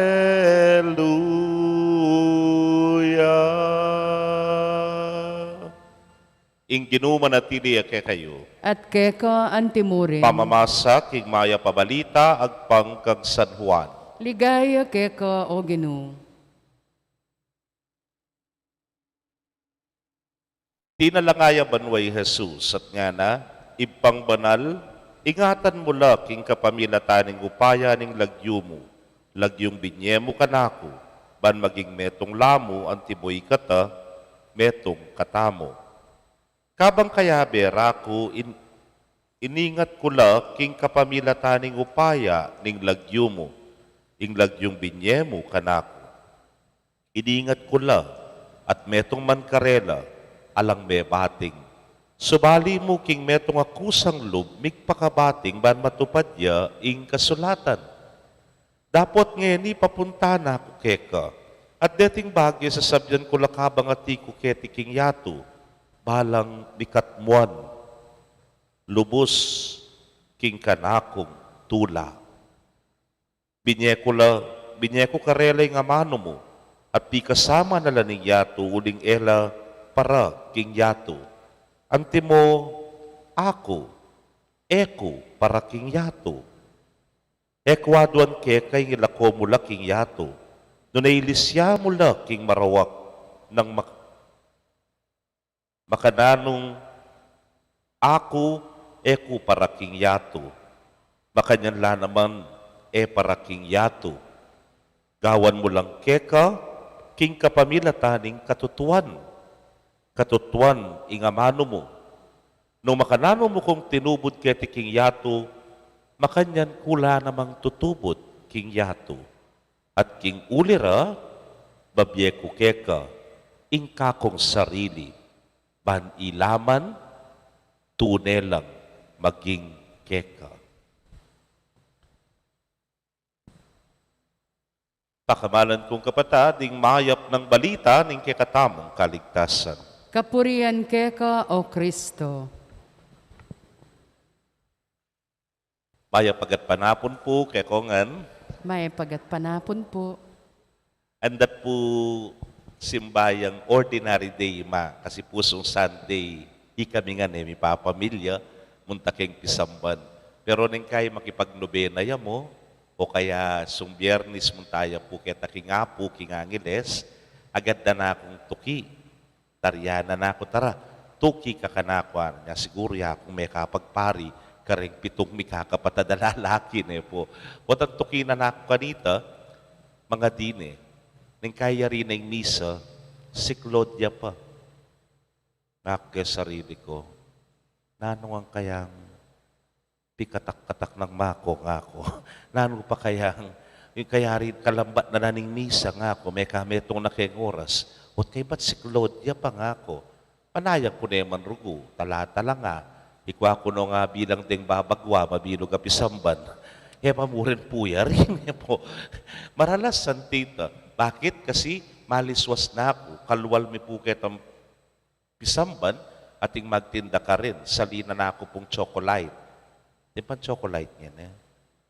Ing Ginu manatili ya kekayu. At keka antimurin. Pamamasa king mayap a balita agpang kang San Juan. Ligaya keka, O Ginu. Tinalangaya banwa i Jesus at ngana, "Ibpang banal, ingatan mu la king kapamilatan ning upaya ning lagyu mu, lagyung binye mu kanaku, ban maging metung la mu anti mo ikata, metung katamu." Kabang kayabe ra ku, in-, iningat ku la king kapamilatan ning upaya ning lagyu mu, ing lagyung binye mu kanaku. Iningat ku la, at metung man karela, alang mebating. Subali mu king metung a kusang lub migpakabating ban matupad ya ing kasulatan. Dapot ngeni papunta na ku keka, at deting bage sasabian ku la kabang ati ku keti king yatu, balang mikatmuan lubus king kanakung tula. Binye ku la, binye ku karela ing amanu mu, at pikasama na la ning yatu uling e la para king yatu. Antimo aku, e ku para king yatu. E ku aduan keka ing ilako mu la king yatu, nune ilisya mu la king marawak nang mak-, makananung aku, e ku para king yatu, makanyan la naman e para king yatu. Gawan mu lang keka king kapamilatan ning katutuan, katutuan ing amanu mu. Nung makananu mu kung tinubud keti king yatu, makanyan ku la namang tutubud king yatu. At king uli ra, babie ku keka ing kakung sarili, ban ila man tune lang maging keka. Pakamalan kung kapatad, ing mayap nang balita ning kekatamung kaligtasan. Kapurian keka, O Kristo. Mayap a gatpanapun pu kekongan. Mayap a gatpanapun pu. Andat pu simbayang ordinary day, ma, kasi pu sung Sunday, ikami ngan e mipapamilya, munta keng pisamban. Pero neng kai makipagnobena ya mu, o kaya sung Biyernes munta ya pu keta king Apu, king Angeles, agad da na kung tuki. Tarian na ku, tara, tuki ka kanaku, anya, siguru ya kung mekapagpari kareng pitung mikakapatad a lalaki, ne pu. Potang tuki na ku kanita, mangadi ne. Neng kayari na ing misa, si Claudia pa. Ngaku ke sarili ku, nanu ngan kayang pikatak-katak nang mako, ngaku. Nanu pa kayang, ing kayari kalambat na na ning misa, ngaku, meka metung na keng oras. Ot kaybat si Claudia pa, ngaku. Panayang ku ne man rugu, tala-tala nga. Ikwa ku no nga bilang deng babagwa, mabilug a pisamban. E pa mu rin pu yari, ne pu. Maralas santita. Bakit? Kasi maliswas na ku, kalwal mi pu ketang pisamban, ating magtinda karin, sali na ku pung chocolate. Atin pang chocolate ngeni, e.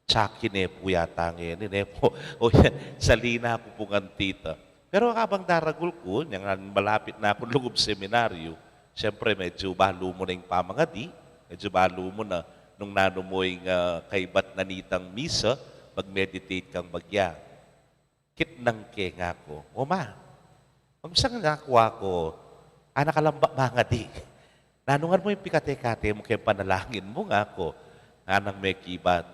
Chucky ne pu yata ngeni, ne pu. O yan, sali na ku pung antita. Pero abang daragul ku, niyang malapit na kung lugub seminaryo, siyempre, medyo balu mu na ing pamangadi, medyo balu mu na nung nanu mu ing, ah, kaybat na nitang misa, mag-meditate kang bagya. Kitnang ke, ngaku. O ma, magsang, ngaku, aku, anak, kalambat mangadi. Nanu ngan mu ing pikate-kate mu keng panalangin mu, ngaku. Nganang mekibat,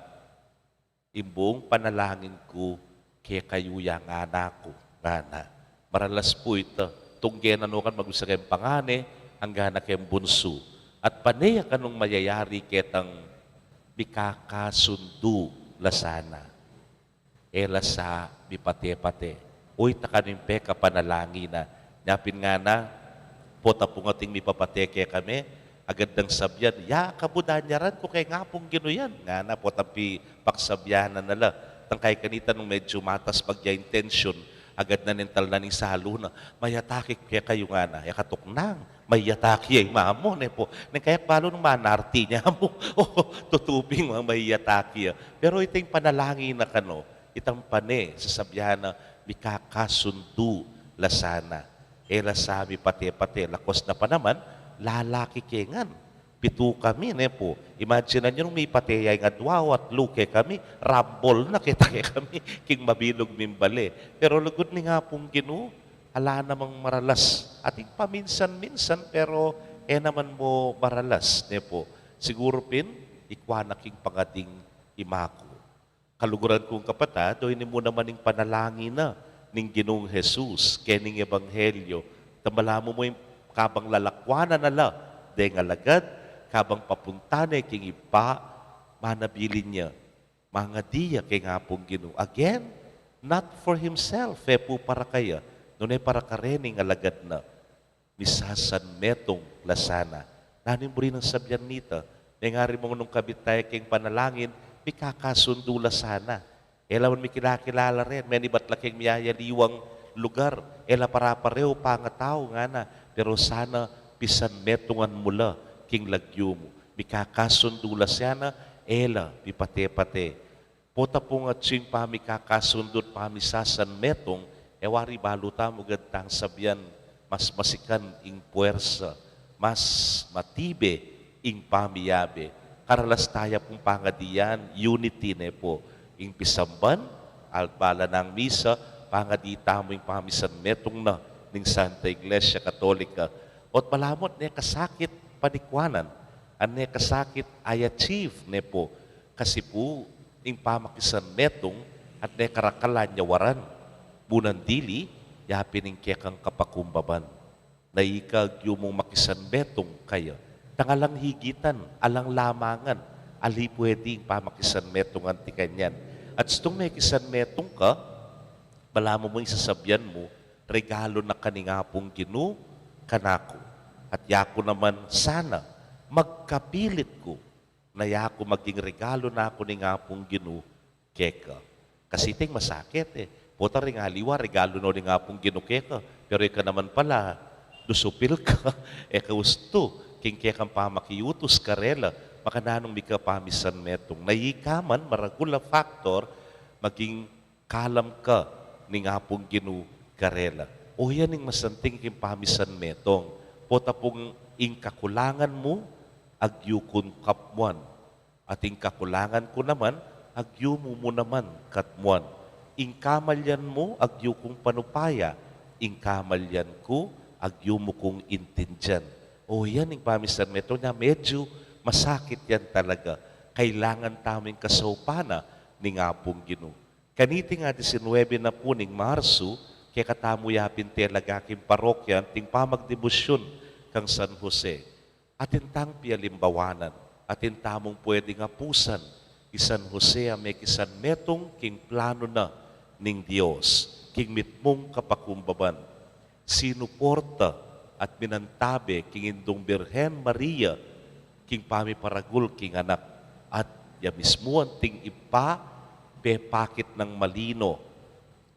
ing bung panalangin ku kekayu ya, ngana ku, ngana. Maralas pu ita, tungge na no kan magusa keng pangane, angga na keng bunsu. At pane ya kanung mayayari ketang mikakasundu la sana. E la sa mipate-pate. Uy, takanu ing pekapanalangin na. Nya pin ngana, pota pung ating mipapate kekami, agad dang sabian, ya, kabudanyaran ku keng Apung Ginu yan. Ngana, pota pipaksabianan na la. Tangkay kanita nung medyo matas bagya ing tension, agad na neng talnan ing salu na, mayatake ku kekayu, ngana, e katuknang, mayatake ya i mamu, ne pu. Neng kayak balu nung manarti nya mu. O, tutuping, ma, mayatake ya. Pero ita ing panalangin na kanu, itang pane, sasabian na, mikakasundu la sana. E la sa mipate-pate, lakwas na pa naman, lalaki ke ngan. Pitu kami, ne pu. Imagine yu nung mipate ya ing adwa, atlu ke kami, rambol na keta kekami king mabilug ming bale. Pero lugud ning Apung Ginu, ala namang maralas Atin paminsan-minsan, pero e naman mu maralas, ne pu. Siguru pin, ikwa na king pangading imaku. Kaluguran kung kapatad, o ini mu naman ing panalangin na ning Ginung Jesus kening ebanghelyo, tambala mu mu ing kabang lalakwanan na la deng alagad, kabang papunta ne king Ibpa, manabilin ya, mangadi ya keng Apung Ginu. Again, not for himself, e pu para kaya, nune para karening alagad na. Misasanmetung la sana. Nanu ing buri nang sabian nita? Mengari mung nung kabit taya keng panalangin, mikakasundu la sana. E la man mikilakilala rin, menibat la keng miyayaliwang lugar, e la para-parehu pangatau ngana, pero sana pisanmetungan mu la king lagyu mu. Mikakasundu la sana, e la pipate-pate. Pota pung atyu ing pamikakasundu at pamisasanmetung, e wari balu tamu gad tang sabian, mas masikan ing puersa, mas matibe ing pamiyabe. Karalas taya pung pangadian, unity ne pu. Ing pisamban, alba la nang misa, pangadi tamu ing pamisanmetung na ning Santa Iglesia Katolika. Ot malamot ne kasakit panikwanan, at ne kasakit i-achieve ne pu. Kasi pu, ing pamakisanmetung at ne karakal a nya waran. Bunan dili, yapin ing kekang kapakumbaban. Na ika agyu mung makisanmetung kaya. Tang alang higitan, alang lamangan, ali pwede ing pamakisanmetung anti kanyan. At istung mekisanmetung ka, balamu mu ing sasabian mu, regalu na ka ning Apung Ginu kanaku. At yaku naman sana, magkapilit ku na yaku maging regalu na ku ning Apung Ginu keka. Kasi iting masakit e. Pota ring aliwa, regalu no ning Apung Ginu keka. Pero ika naman pala, dusupil ka, e ka ustu king kekang pamakiutus karela. Makananung mika pamisanmetung? Na ika man, maragul a faktor, maging kalam ka ning Apung Ginu karela. O yan ing masanting king pamisanmetung. Pota pung ing kakulangan mu, agyu kung katmuan. At ing kakulangan ku naman, agyu mu mu naman katmuan. Ing kamalian mu, agyu kung panupaya. Ing kamalian ku, agyu mu kung intindian. O yan ing pamisanmetung. Nya medyu masakit yan talaga. Kailangan tamu ing kasaupan na ning Apung Ginu. Kaniting a disinwebe na pu ning Marsu, kekatamu ya pin talaga king parokya anting pamagdebosyun kang San Jose. Atin tang pialimbawanan, atin tamung pwedeng apusan i San Jose a mekisanmetung king planu na ning Dios, king mitmung kapakumbaban. Sinuporta at minantabe king Indung Birhen Maria king pamiparagul king anak, at ya mismu anting Ibpa pepakit nang malino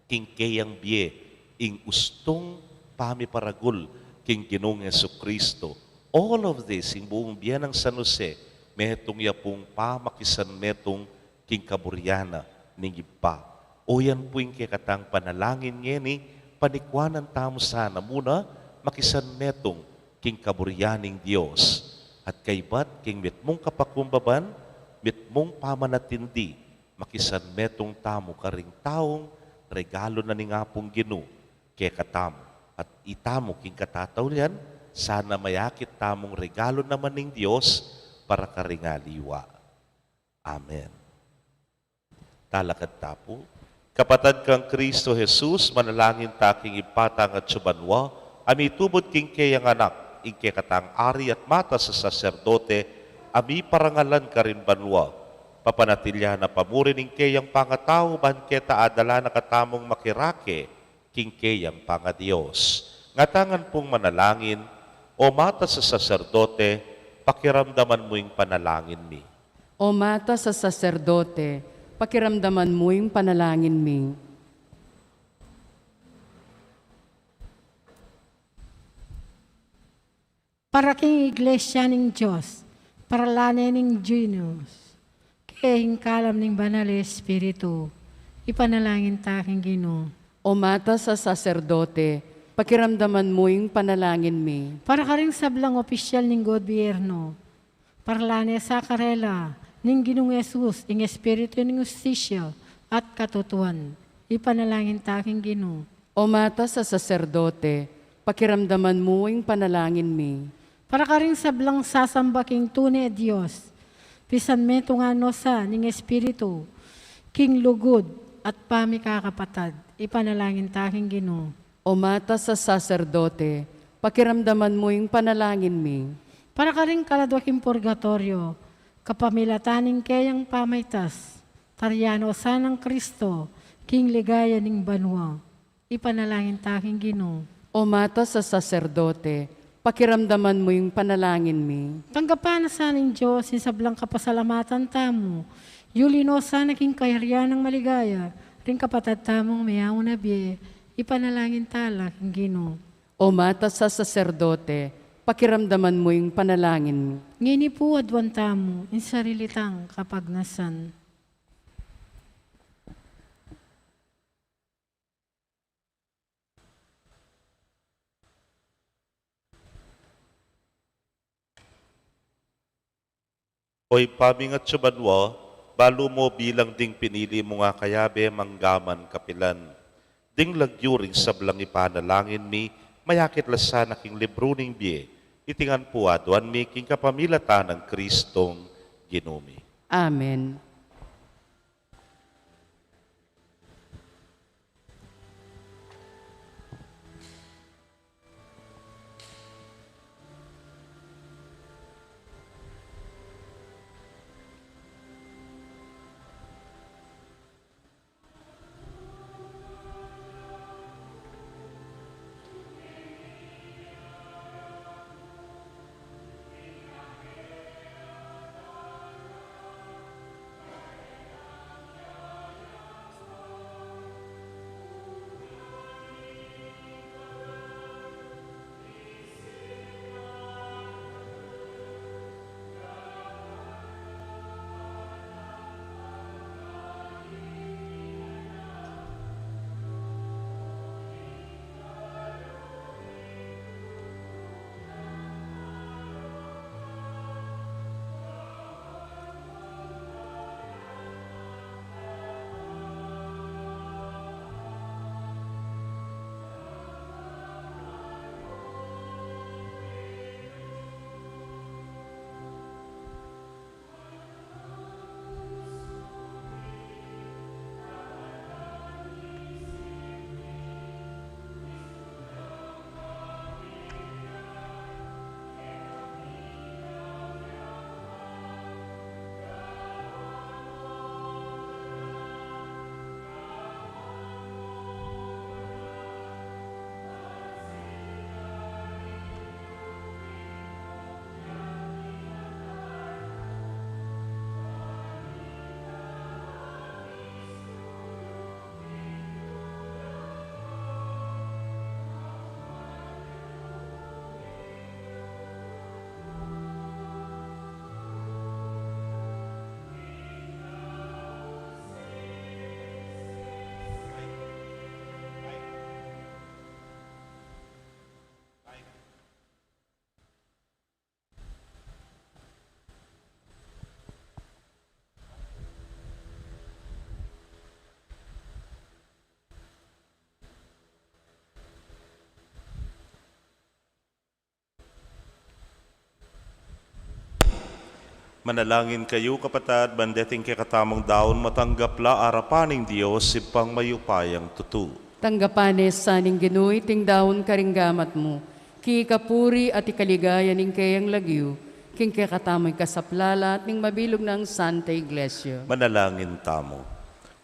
king keyang bie ing ustung pamiparagul king Ginung Jesucristo. All of this, ing buung bie nang San Jose, metung ya pung pamakisanmetung king kaburian na ning Ibpa. O yan pu ing kekatang panalangin ngeni, panikwanan tamu sana mu na makisanmetung king kaburian ning Dios. At kaybat king mitmung kapakumbaban, mitmung pamanatindi, makisanmetung tamu karing taung regalu na ning Apung Ginu kekatamu. At itamu king katataulian, sana mayakit tamung regalu naman ning Dios para karing aliwa. Amen. Talakad ta pu. Kapatad kang Kristo Jesus, manalangin ta king Ibpa tang atsu banua, a mitubud king keyang anak, ing kekatang ari at matas a saserdote, a miparangalan karin banua. Papanatilian na pa mu rin ing keyang pangatau, ban keta adala na katamung makirake king keyang pangadios. Ngatangan pung manalangin, O matas a saserdote, pakiramdaman mu ing panalangin mi. O matas a saserdote, pakiramdaman mu ing panalangin mi. Para king Iglesia ning Dios, para la ne ning Dios, keng kalam ning Banal a Espiritu, ipanalangin ta king Ginu. O matas a saserdote, pakiramdaman mu ing panalangin mi. Para karing sablang opisyal ning gobyerno, para la ne sa karela ning Ginung Jesus, ing Espiritu ning hustisya at katutuan, ipanalangin ta king Ginu. O matas a saserdote, pakiramdaman mu ing panalangin mi. Para karing sablang sasamba king tune a Dios, pisan metungan no sa ning Espiritu, king lugud at pamikakapatad, ipanalangin ta king Ginu. O matas a saserdote, pakiramdaman mu ing panalangin mi. Para karing kaladwa king purgatoryo, kapamilatan ning keyang pamaitas, tarian no sa nang Kristo, king ligaya ning banua, ipanalangin ta king Ginu. O matas a saserdote, pakiramdaman mu ing panalangin mi. Tanggapan na sa ning Dios ing sablang kapasalamatan tamu, yuli no sa na king kayarian nang maligaya, ring kapatad tamung meaun a bie, ipanalangin ta la king Ginu. O matas a saserdote, pakiramdaman mu ing panalangin mi. Ngeni pu aduan tamu ing sarili tang kapagnasan. O Ibpa ming atsu banua, balu mu bilang ding pinili mung akayabe manggaman kapilan. Ding lagyu ring sablang ipanalangin mi, mayakit la sana king libru ning bie, iti ngan pu aduan mi king kapamilatan nang Kristong Ginu mi. Amen. Manalangin kayu, kapatad, ban deting kekatamung daun matanggap la arapan ning Dios, Ibpang mayupayang tutu. Tanggapan ne sa ning Ginu iting daun karing gamat mu, king ikapuri at ikaligaya ning keyang lagyu, king kekatamung ikasaplala at ning mabilug nang Santa Iglesia. Manalangin tamu.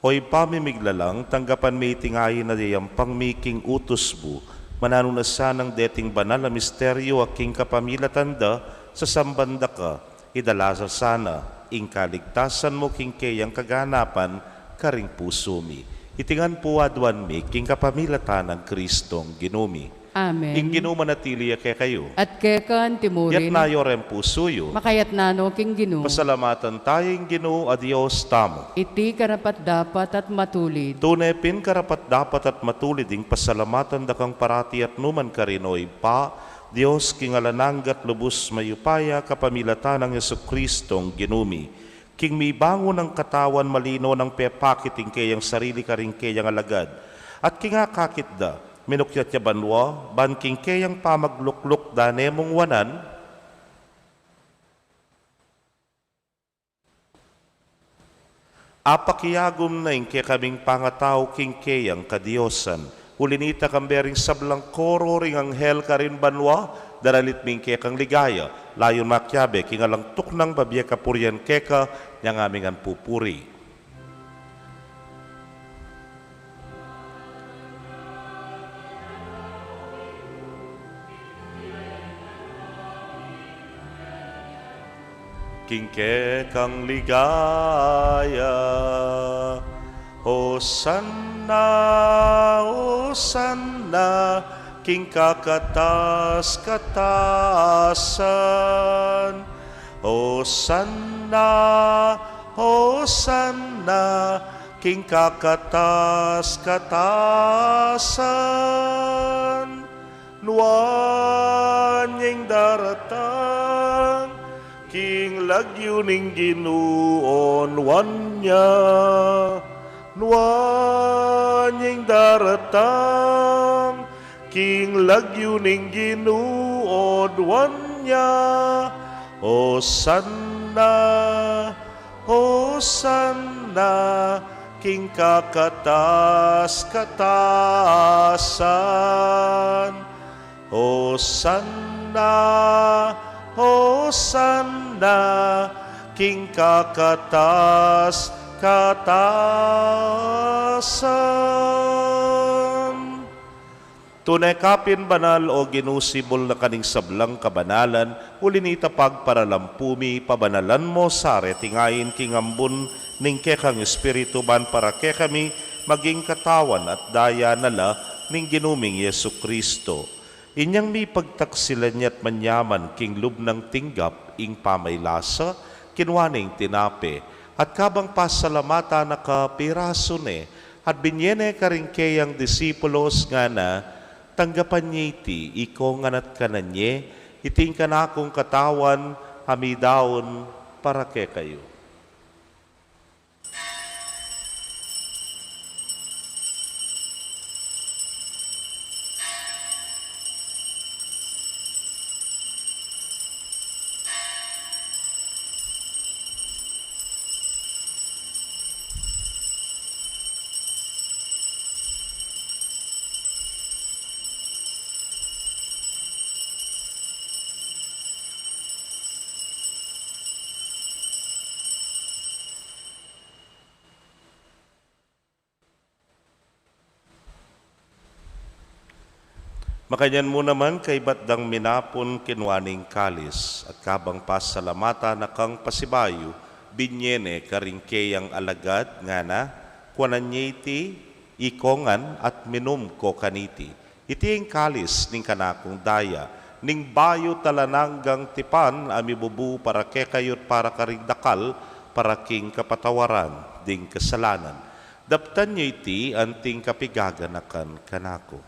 O Ibpa mi miglalang, tanggapan mi iting ain a yayampang mi king utus mu, mananu na sanang deting banal a misteryu a king kapamilatan da, sasamban da ka, idala sa sana ing kaligtasan mu king keyang kaganapan karing pusu mi. Iti ngan pu aduan mi king kapamilatan nang Kristong Ginu mi. Amen. Ing Ginu manatili ya kekayu. At keka antimurin. Yatna yu reng pusu yu. Makayatna no king Ginu. Pasalamatan taya ing Ginu a Dios tamu. Iti karapat-dapat at matulid. Tune pin karapat-dapat at matulid ing pasalamatan da kang parati at nukarin man, O Ibpa, Dios king alang angga at lubus mayupaya, kapamilatan nang Jesucristong Ginu mi. King mibangun a katawan, malino nang pepakit ing keyang sarili karing keyang alagad. At king akakit da, minukyat ya banua, ban king keyang pamaglukluk da ne mung wanan. Apakiagum na ing kekaming pangatau king keyang kadiosan. Uli nita, kambe ring sablang koro ring anghel karin banua, daralit mi ing kekang ligaya, layun makiabe king alang tuknang babie kapurian keka, nyang aming pupuri. King kekang ligaya. Hosanna, Hosanna, king kakatas-katasan. Hosanna, Hosanna, king kakatas-katasan. Nuan ya ing daratang king lagyu ning Ginu, o nuan ya. Nuan ya ing daratang king lagyu ning Ginu, o nuan ya. Hosanna, Hosanna, king kakatas-katasan. Hosanna, Hosanna, king kakatas-katasan. Tune ka pin banal, o Ginu, sibul na ka ning sablang kabanalan, uli nita pagparalampu mi, pabanalan mo sa reting ain king ambun ning kekang Espiritu, ban para kekami maging katawan at daya na la ning Ginu ming Jesucristo. Inyang mipagtaksilan ya at manyaman king lub nang tinggap ing pamaylasa, kinua ne ing tinape, at kabang pasalamatan na ka, pirasu ne, at binie ne karing keyang disipulos, ngana: Tanggapan ye iti, ikongan at kanan ye, iti ing kanakung katawan, a midaun para kekayu. Makanyan mu naman, kaybat dang minapun, kinua ne ing kalis, at kabang pasalamatan na kang pasibayu, binie ne karing keyang alagad, ngana: Kuanan ye iti, ikongan, at minum ko kaniti. Iti ing kalis ning kanakung daya, ning bayu't alang anggang tipan, a mibubu para kekayu't para karing dakal, para king kapatawaran ding kasalanan. Daptan ye iti anting kapigaganakan kanaku.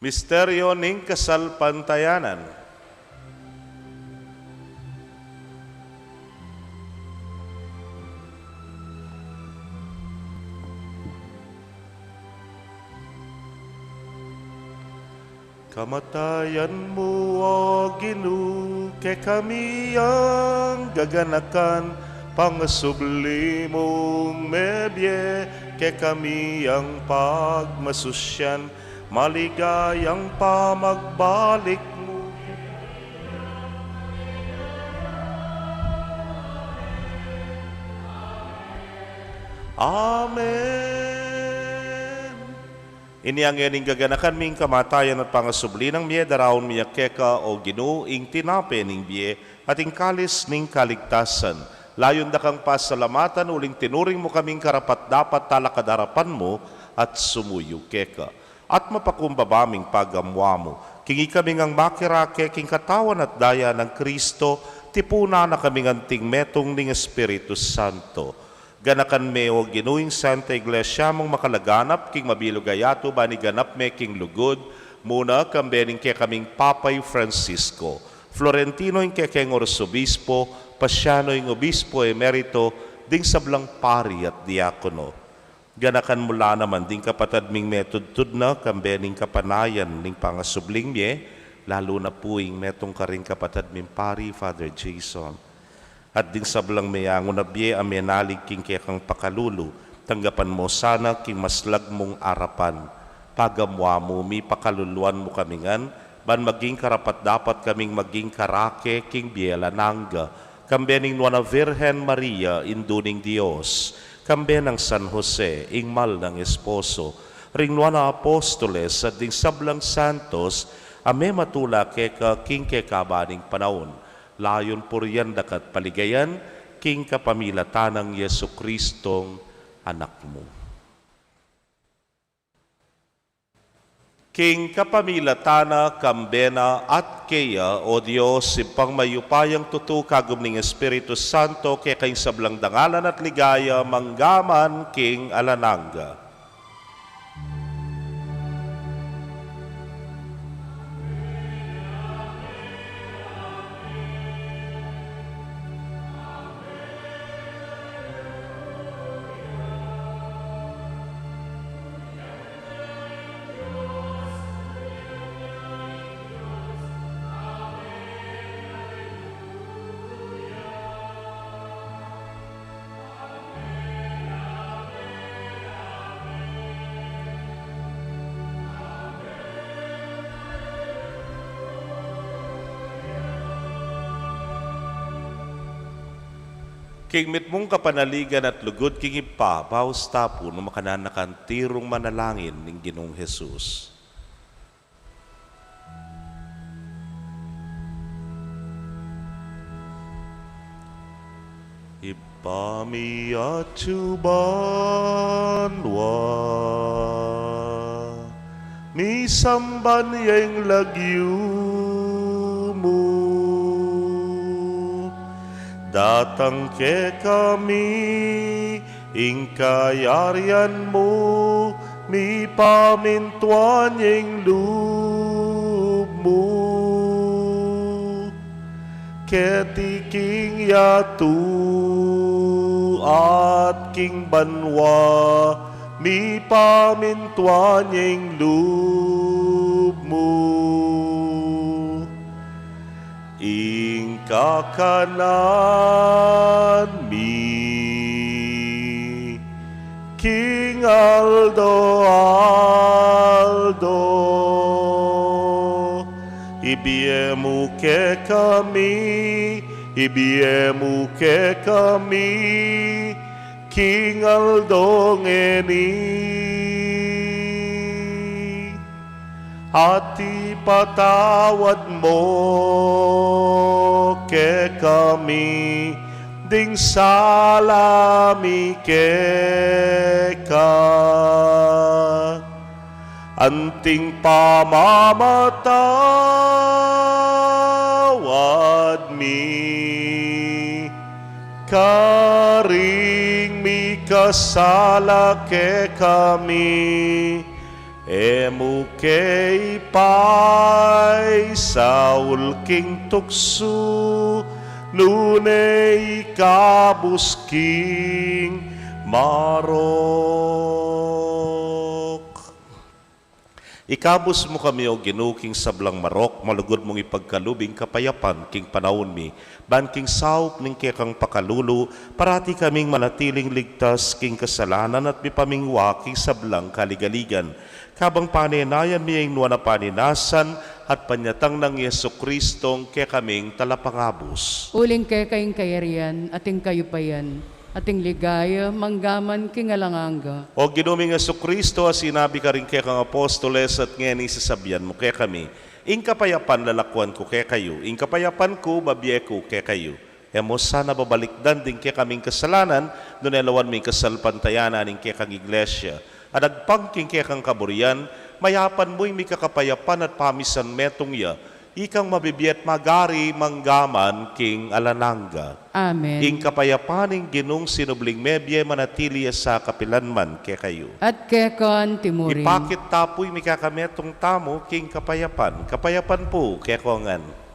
Misteryo ning kasalpantayanan. Kamatayan mu, o Ginu, kekami yang gaganakan, pangasubli mung mebie, kekami yang pagmasusyan, maligayang pamagbalik mu. Amen. Inya ngeni ing gaganakan mi ing kamatayan at pangasubli nang mie, daraun mi ya keka, o Ginu, ing tinape ning bie at ing kalis ning kaligtasan. Layun da kang pasalamatan uling tinuring mu kaming karapat-dapat talakad arapan mu at sumuyu keka. At mapakumbaba ming pagamuamu, king ikami ngang makirake king katawan at daya nang Kristo, tipunan na kaming anting metung ning Espiritu Santo. Ganakan me, O Ginu, ing Santa Iglesia mung makalaganap king mabilug a yatu, ban iganap me king lugud mu na, kambe ning kekaming Papa i Francisco, Florentino ing kekeng Arsobispo, Pasiano ing Obispo Emerito, ding sablang pari at diakono. Ganakan mu la naman ding kapatad ming metudtud na, kambe ning kapanayan ning pangasubling mie, lalu na pu ing metung karing kapatad ming pari, Father Jason. At ding sablang meyangu na bie a menalig king kekang pakalulu, tanggapan mu sana king maslag mung arapan. Pagamuamu mi, pakaluluan mu kami ngan, ban maging karapat-dapat kaming maging karake king bie alang angga, kambe ning Nuan a Virgen Maria, Indu ning Dios, kambe nang San Jose, ing mal nang esposo, ring Nuan a Apostoles, at ding sablang santos a mematula keka king kekaban ning panaun. Layun purian da ka at paligayan, king kapamilatan nang Jesucristong Anak mu. King kapamilatan na, kambe na, at keya, O Dios, Ibpang mayupayang tutu, kagum ning Espiritu Santo, keka ing sablang dangalan at ligaya, mangga man king alang angga. King mitmung kapanaligan at lugud king Ibpa, baus tapu nu makananakan tirung manalangin ning Ginung Jesus. Ibpa mi atsu banua, misamban ya ing lagyu mu, datang kekami ing kayarian mu, mipamintuan ya ing lub mu keti king yatu at king banua. Mipamintuan ya ing lub mu. Ing kakanan mi king aldo-aldo ibie mu kekami, ibie mu kekami king aldo ngeni. At ipatawad mu kekami ding sala mi keka, anting pamamatawad mi karing mikasala kekami. E mu ke ipaisaul king tuksu, nune ikabus king marok. Ikabus mu kami, O Ginu, king sablang marok, malugud mung ipagkalub ing kapayapan king panaun mi, ban king saup ning kekang pakalulu, parati kaming manatiling ligtas king kasalanan at mipamingwa king sablang kaligaligan. Kabang panenayan mi ing nuan a paninasan at panyatang nang Jesucristong kekaming Talapangabus. Uling keka ing kayarian, at ing kayupayan, at ing ligaya, mangga man king alang angga. O Ginu ming Jesucristo, a sinabi karing kekang apostoles, at ngeni sasabian mu kekami, ing kapayapan lalakuan ku kekayu, ing kapayapan ku babie ku kekayu. E mu sana babalikdan ding kekaming kasalanan, nune lawan mu ing kasalpantayanan ning kekang Iglesia. At agpang king kekang kaburian, mayapan mu ing mikakapayapan at pamisan metung ya, ikang mabibie at magari mangga man king alang angga. Amen. Ing kapayapan ning Ginung sinubling mebie manatili ya sa kapilan man kekayu. At keka naman murin. Ipakit ta pu ing mikakametung tamu king kapayapan. Kapayapan pu kekongan.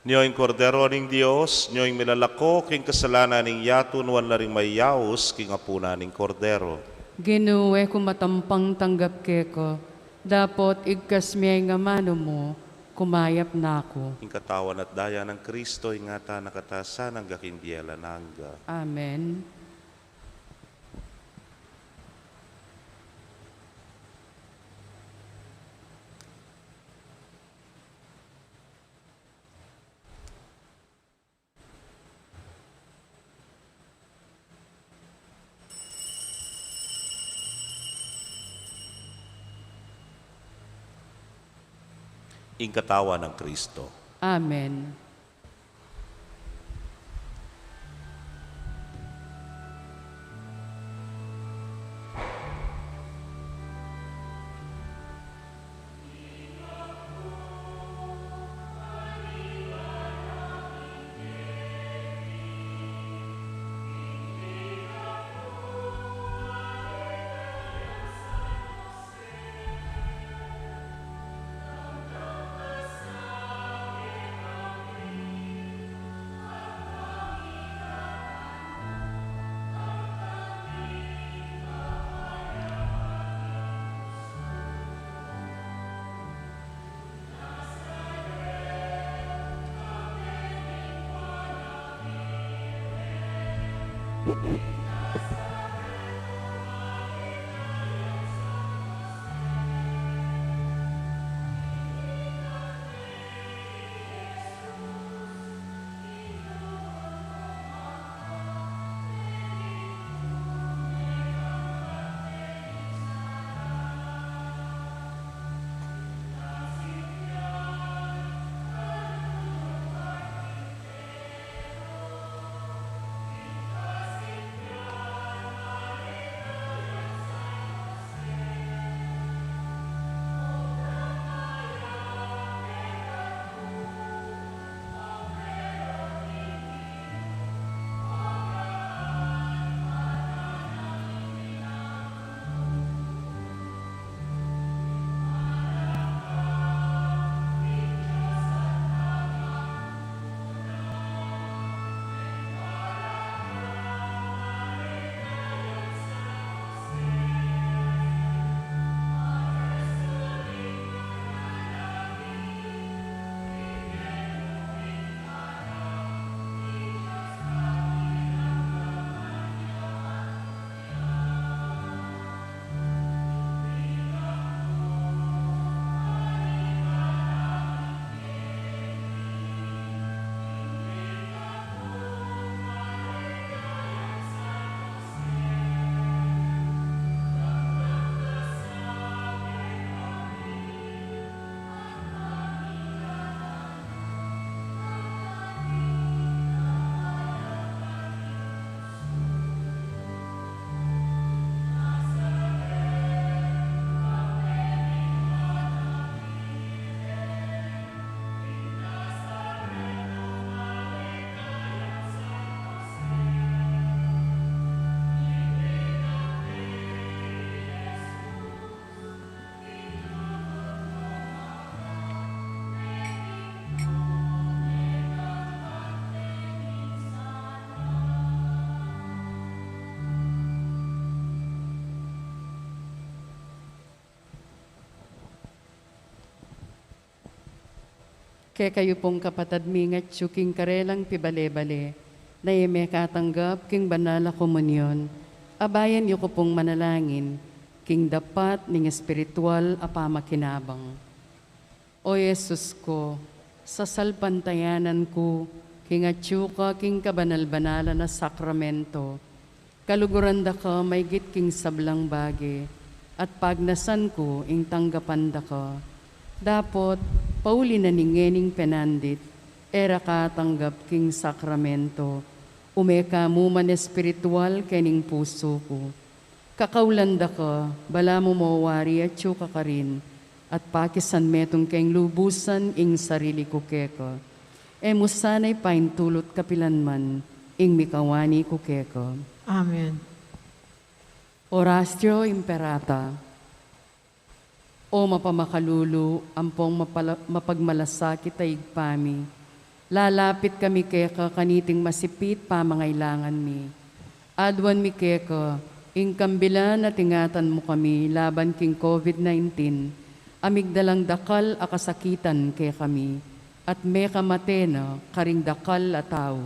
Nyo ing Kordero ning Dios, nyo ing milalako king kasalanan ning yatu, nuan la ring mayaus king apunan ning Kordero. Ginu, e ku matampang tanggap keka, dapot igkas me ing amanu mu, kumayap na ku. Ing katawan at daya nang Kristo, ingatan na katamu sana angga king bie alang angga. Amen. Ing katawan nang Kristo. Amen. Kekayu pung kapatad ming atyu king karelang pibale-bale, na e mekatanggap king banal a komunyon, abayan yu ku pung manalangin, king dapat ning espiritual a pamakinabang. O Jesus ku, sasalpantayanan ku, king atyu ka king kabanal-banalan a sakramento, kaluguran da ka maigit king sablang bage, at pagnasan ku ing tanggapan da ka. Dapot, pauli na ning ngening penandit, e ra ka tanggap king sakramento, ume ka mu man espiritual kening pusu ku. Kakaulan da ka, balamu mo wari atyu ka karin, at pakisan metung keng lubusan ing sarili ku keka. E mu sana ipaintulut kapilan man ing mikawani ku keka. Amen. Oratio Imperata. O mapamakalulu, ampong mapala-, mapagmalasakit a Ibpa mi, lalapit kami keka kaniting masipit pamangailangan mi. Aduan mi keka ing kambilan at ingatan mu kami laban king COVID nineteen, a migdalang dakal a kasakitan kekami, at mekamate na karing dakal a tau.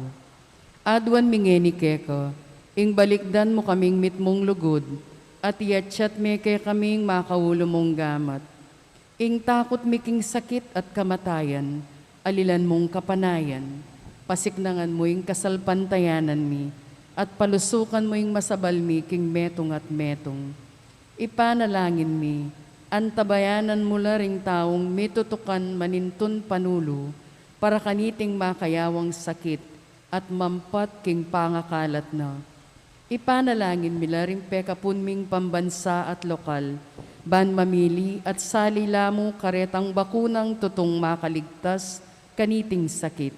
Aduan mi ngeni keka, ing balikdan mu kaming mitmung lugud, at iatyat me kekami ing makaulu mung gamat. Ing takut mi king sakit at kamatayan, alilan mung kapanayan, pasiknangan mu ing kasalpantayanan mi, at palusukan mu ing masabal mi king metung at metung. Ipanalangin mi, antabayanan mu la ring taung mitutukan manintun panulu, para kaniting makayawang sakit, at mampat king pangakalat na. Ipanalangin mi la ring pekapun ming pambansa at lokal, ban mamili at sali la mu karetang bakunang tutung makaligtas kaniting sakit.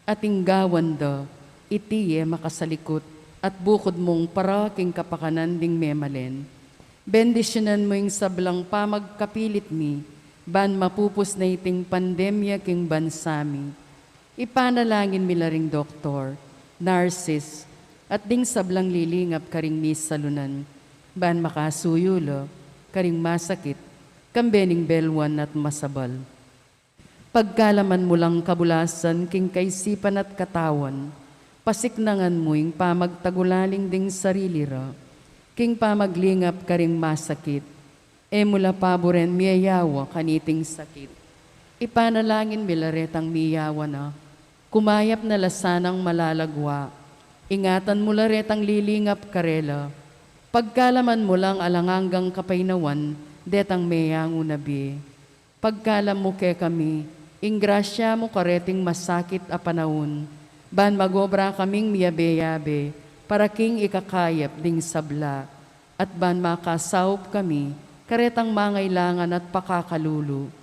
At ing gawan da, iti e makasalikut, at bukud mung para king kapakanan ding memalen. Bendisyunan mu ing sablang pamagkapilit mi, ban mapupus na iting pandemya king bansa mi. Ipanalangin mi la ring doktor, nurses, at ding sablang lilingap karing misalunan, ban makasuyu la karing masakit, kambe ning belwan at masabal. Pagkalaman mu lang kabulasan king kaisipan at katawan, pasiknangan mu ing pamagtagulaling ding sarili ra, king pamaglingap karing masakit, e mu la paburen miyayawa kaniting sakit. Ipanalangin mi la retang miyawa na, kumayap na la sanang malalagwa. Ingatan mu la retang lilingap karela. Pagkalaman mu lang alang anggang kapaynawan detang meyangu na bie. Pagkalam mu kekami ing grasya mu kareting masakit a panaun, ban magobra kaming miyabe-yabe para king ikakayap ding sabla, at ban makasaup kami karetang mangailangan at pakakalulu.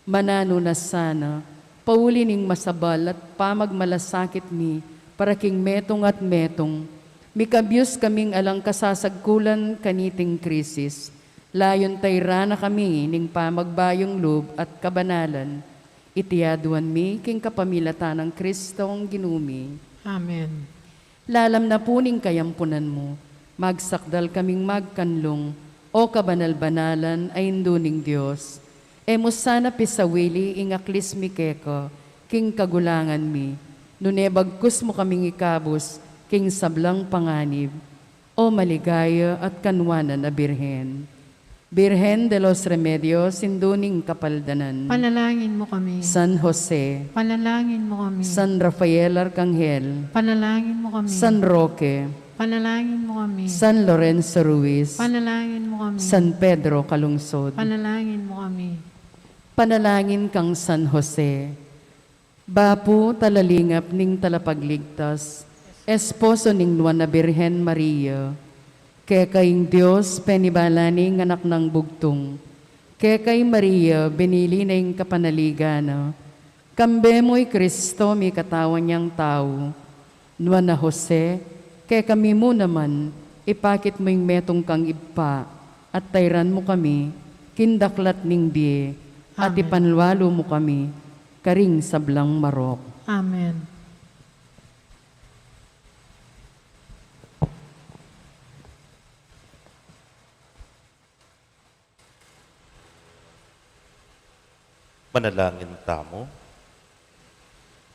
Mananu na sana, pauli ning masabal at pamagmalasakit mi para king metung at metung, mikabyus kaming alang kasasagkulan kaniting krisis, layun tayran na kami ning pamagbayung lub at kabanalan. Iti aduan mi king kapamilatan nang Kristong Ginu mi. Amen. Lalam na pu ning kayampunan mu, magsakdal kaming magkanlung, o kabanal-banalan a Indu ning Dios. E mu sana pisawili ing aklis mi keka king kagulangan mi, nune bagkus mu kaming ikabus king sablang panganib. O maligaya at kanwanan a Birhen. Birhen de los Remedios, Indu ning Kapaldanan. Panalangin mu kami. San Jose. Panalangin mu kami. San Rafael Arcangel. Panalangin mu kami. San Roque. Panalangin mu kami. San Lorenzo Ruiz. Panalangin mu kami. San Pedro Calungsod. Panalangin mu kami. Panalangin kang San Jose. Bapu, talalingap ning Talapagligtas, esposo ning Nuan a Birhen Maria, keka ing Dios penibala ne ing Anak nang Bugtung, keka i Maria binili ne ing kapanaligan na, kambe mu i Kristo mikatawan yang tau, Nuan a Jose, kekami mu naman, ipakit mu ing metung kang ibpa, at tayran mu kami king daklat ning bie, at Amen. Ipanlualu mu kami karing sablang marok. Amen. Manalangin tamu.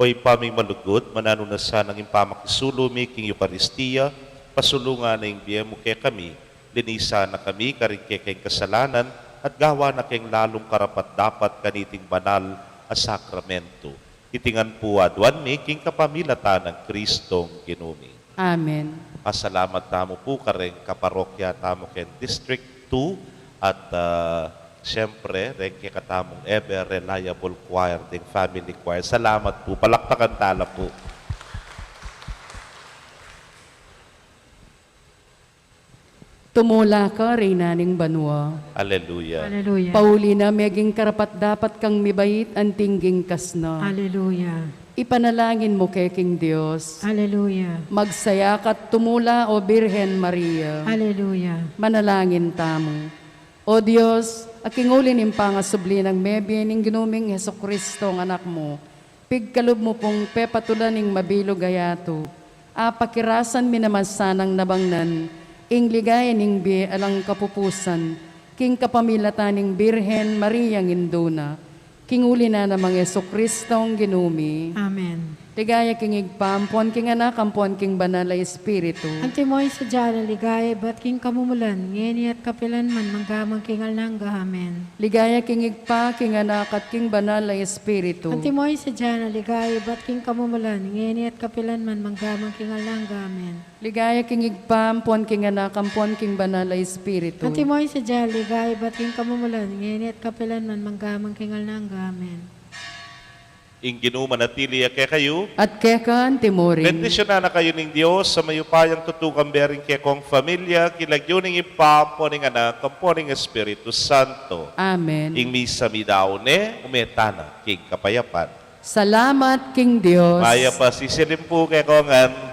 O Ibpa ming malugud, mananu na sanang ing pamakisulu mi king Eukaristia, pasulungan na ing bie mu kekami, linisan na kami karing kekeng kasalanan, at gawan na keng lalung karapat-dapat kaniting banal a sakramento. Iti ngan pu aduan mi king kapamilatan nang Kristong Ginu mi. Amen. Pasalamat tamu pu kareng kaparokya tamu keng District two at, ah, siyempre, reng kekatamung ever reliable choir, ding family choir. Salamat pu. Palakpakan tala pu. Tumula ka, Reyna ning banua. Aleluya. Aleluya. Pauli na, meging karapat-dapat kang mibait anting gingkas na. Aleluya. Ipanalangin mu ke king Dios. Aleluya. Magsaya ka't tumula, O Birhen Maria. Aleluya. Manalangin tamu. O Dios, a king uli ning pangasubli nang mebie ning Ginu ming Jesucristo, ing Anak mu, pigkalub mu pung pepatulan ing mabilug a yatu, a pakirasan mi naman sanang nabangnan ing ligaya ning bie alang kapupusan, king kapamilatan ning Birhen Mariang indu na, king uli na namang Jesucristong Ginu mi. Amen. Ligaya king Ibpa, ampon king Anak, ampon king Banal a Espiritu. Antimo ing sadya na ligaya ibat king kamumulan, ngeni at kapilan man, mangga man king alang angga. Amen. Ligaya king Ibpa, king Anak, at king Banal a Espiritu. Antimo ing sadya na ligaya ibat king kamumulan, ngeni at kapilan man, mangga man king alang angga. Amen. Ligaya king Ibpa, ampon king Anak, ampon king Banal a Espiritu. Antimo ing sadya na ligaya ibat king kamumulan, ngeni at kapilan man, mangga man king alang angga. Amen. Ing Ginu manatili ya kekayu. At keka antimurin. Bendisyunan na kayu ning Dios a mayupayang tutu, kambe ring kekong familia, king lagyu ning Ibpa, ampo ning Anak, ampo ning Espiritu Santo. Amen. Ing misa meyari ne, ume tana king kapayapan. Salamat king Dios. Mayap a sisilim pu kekongan.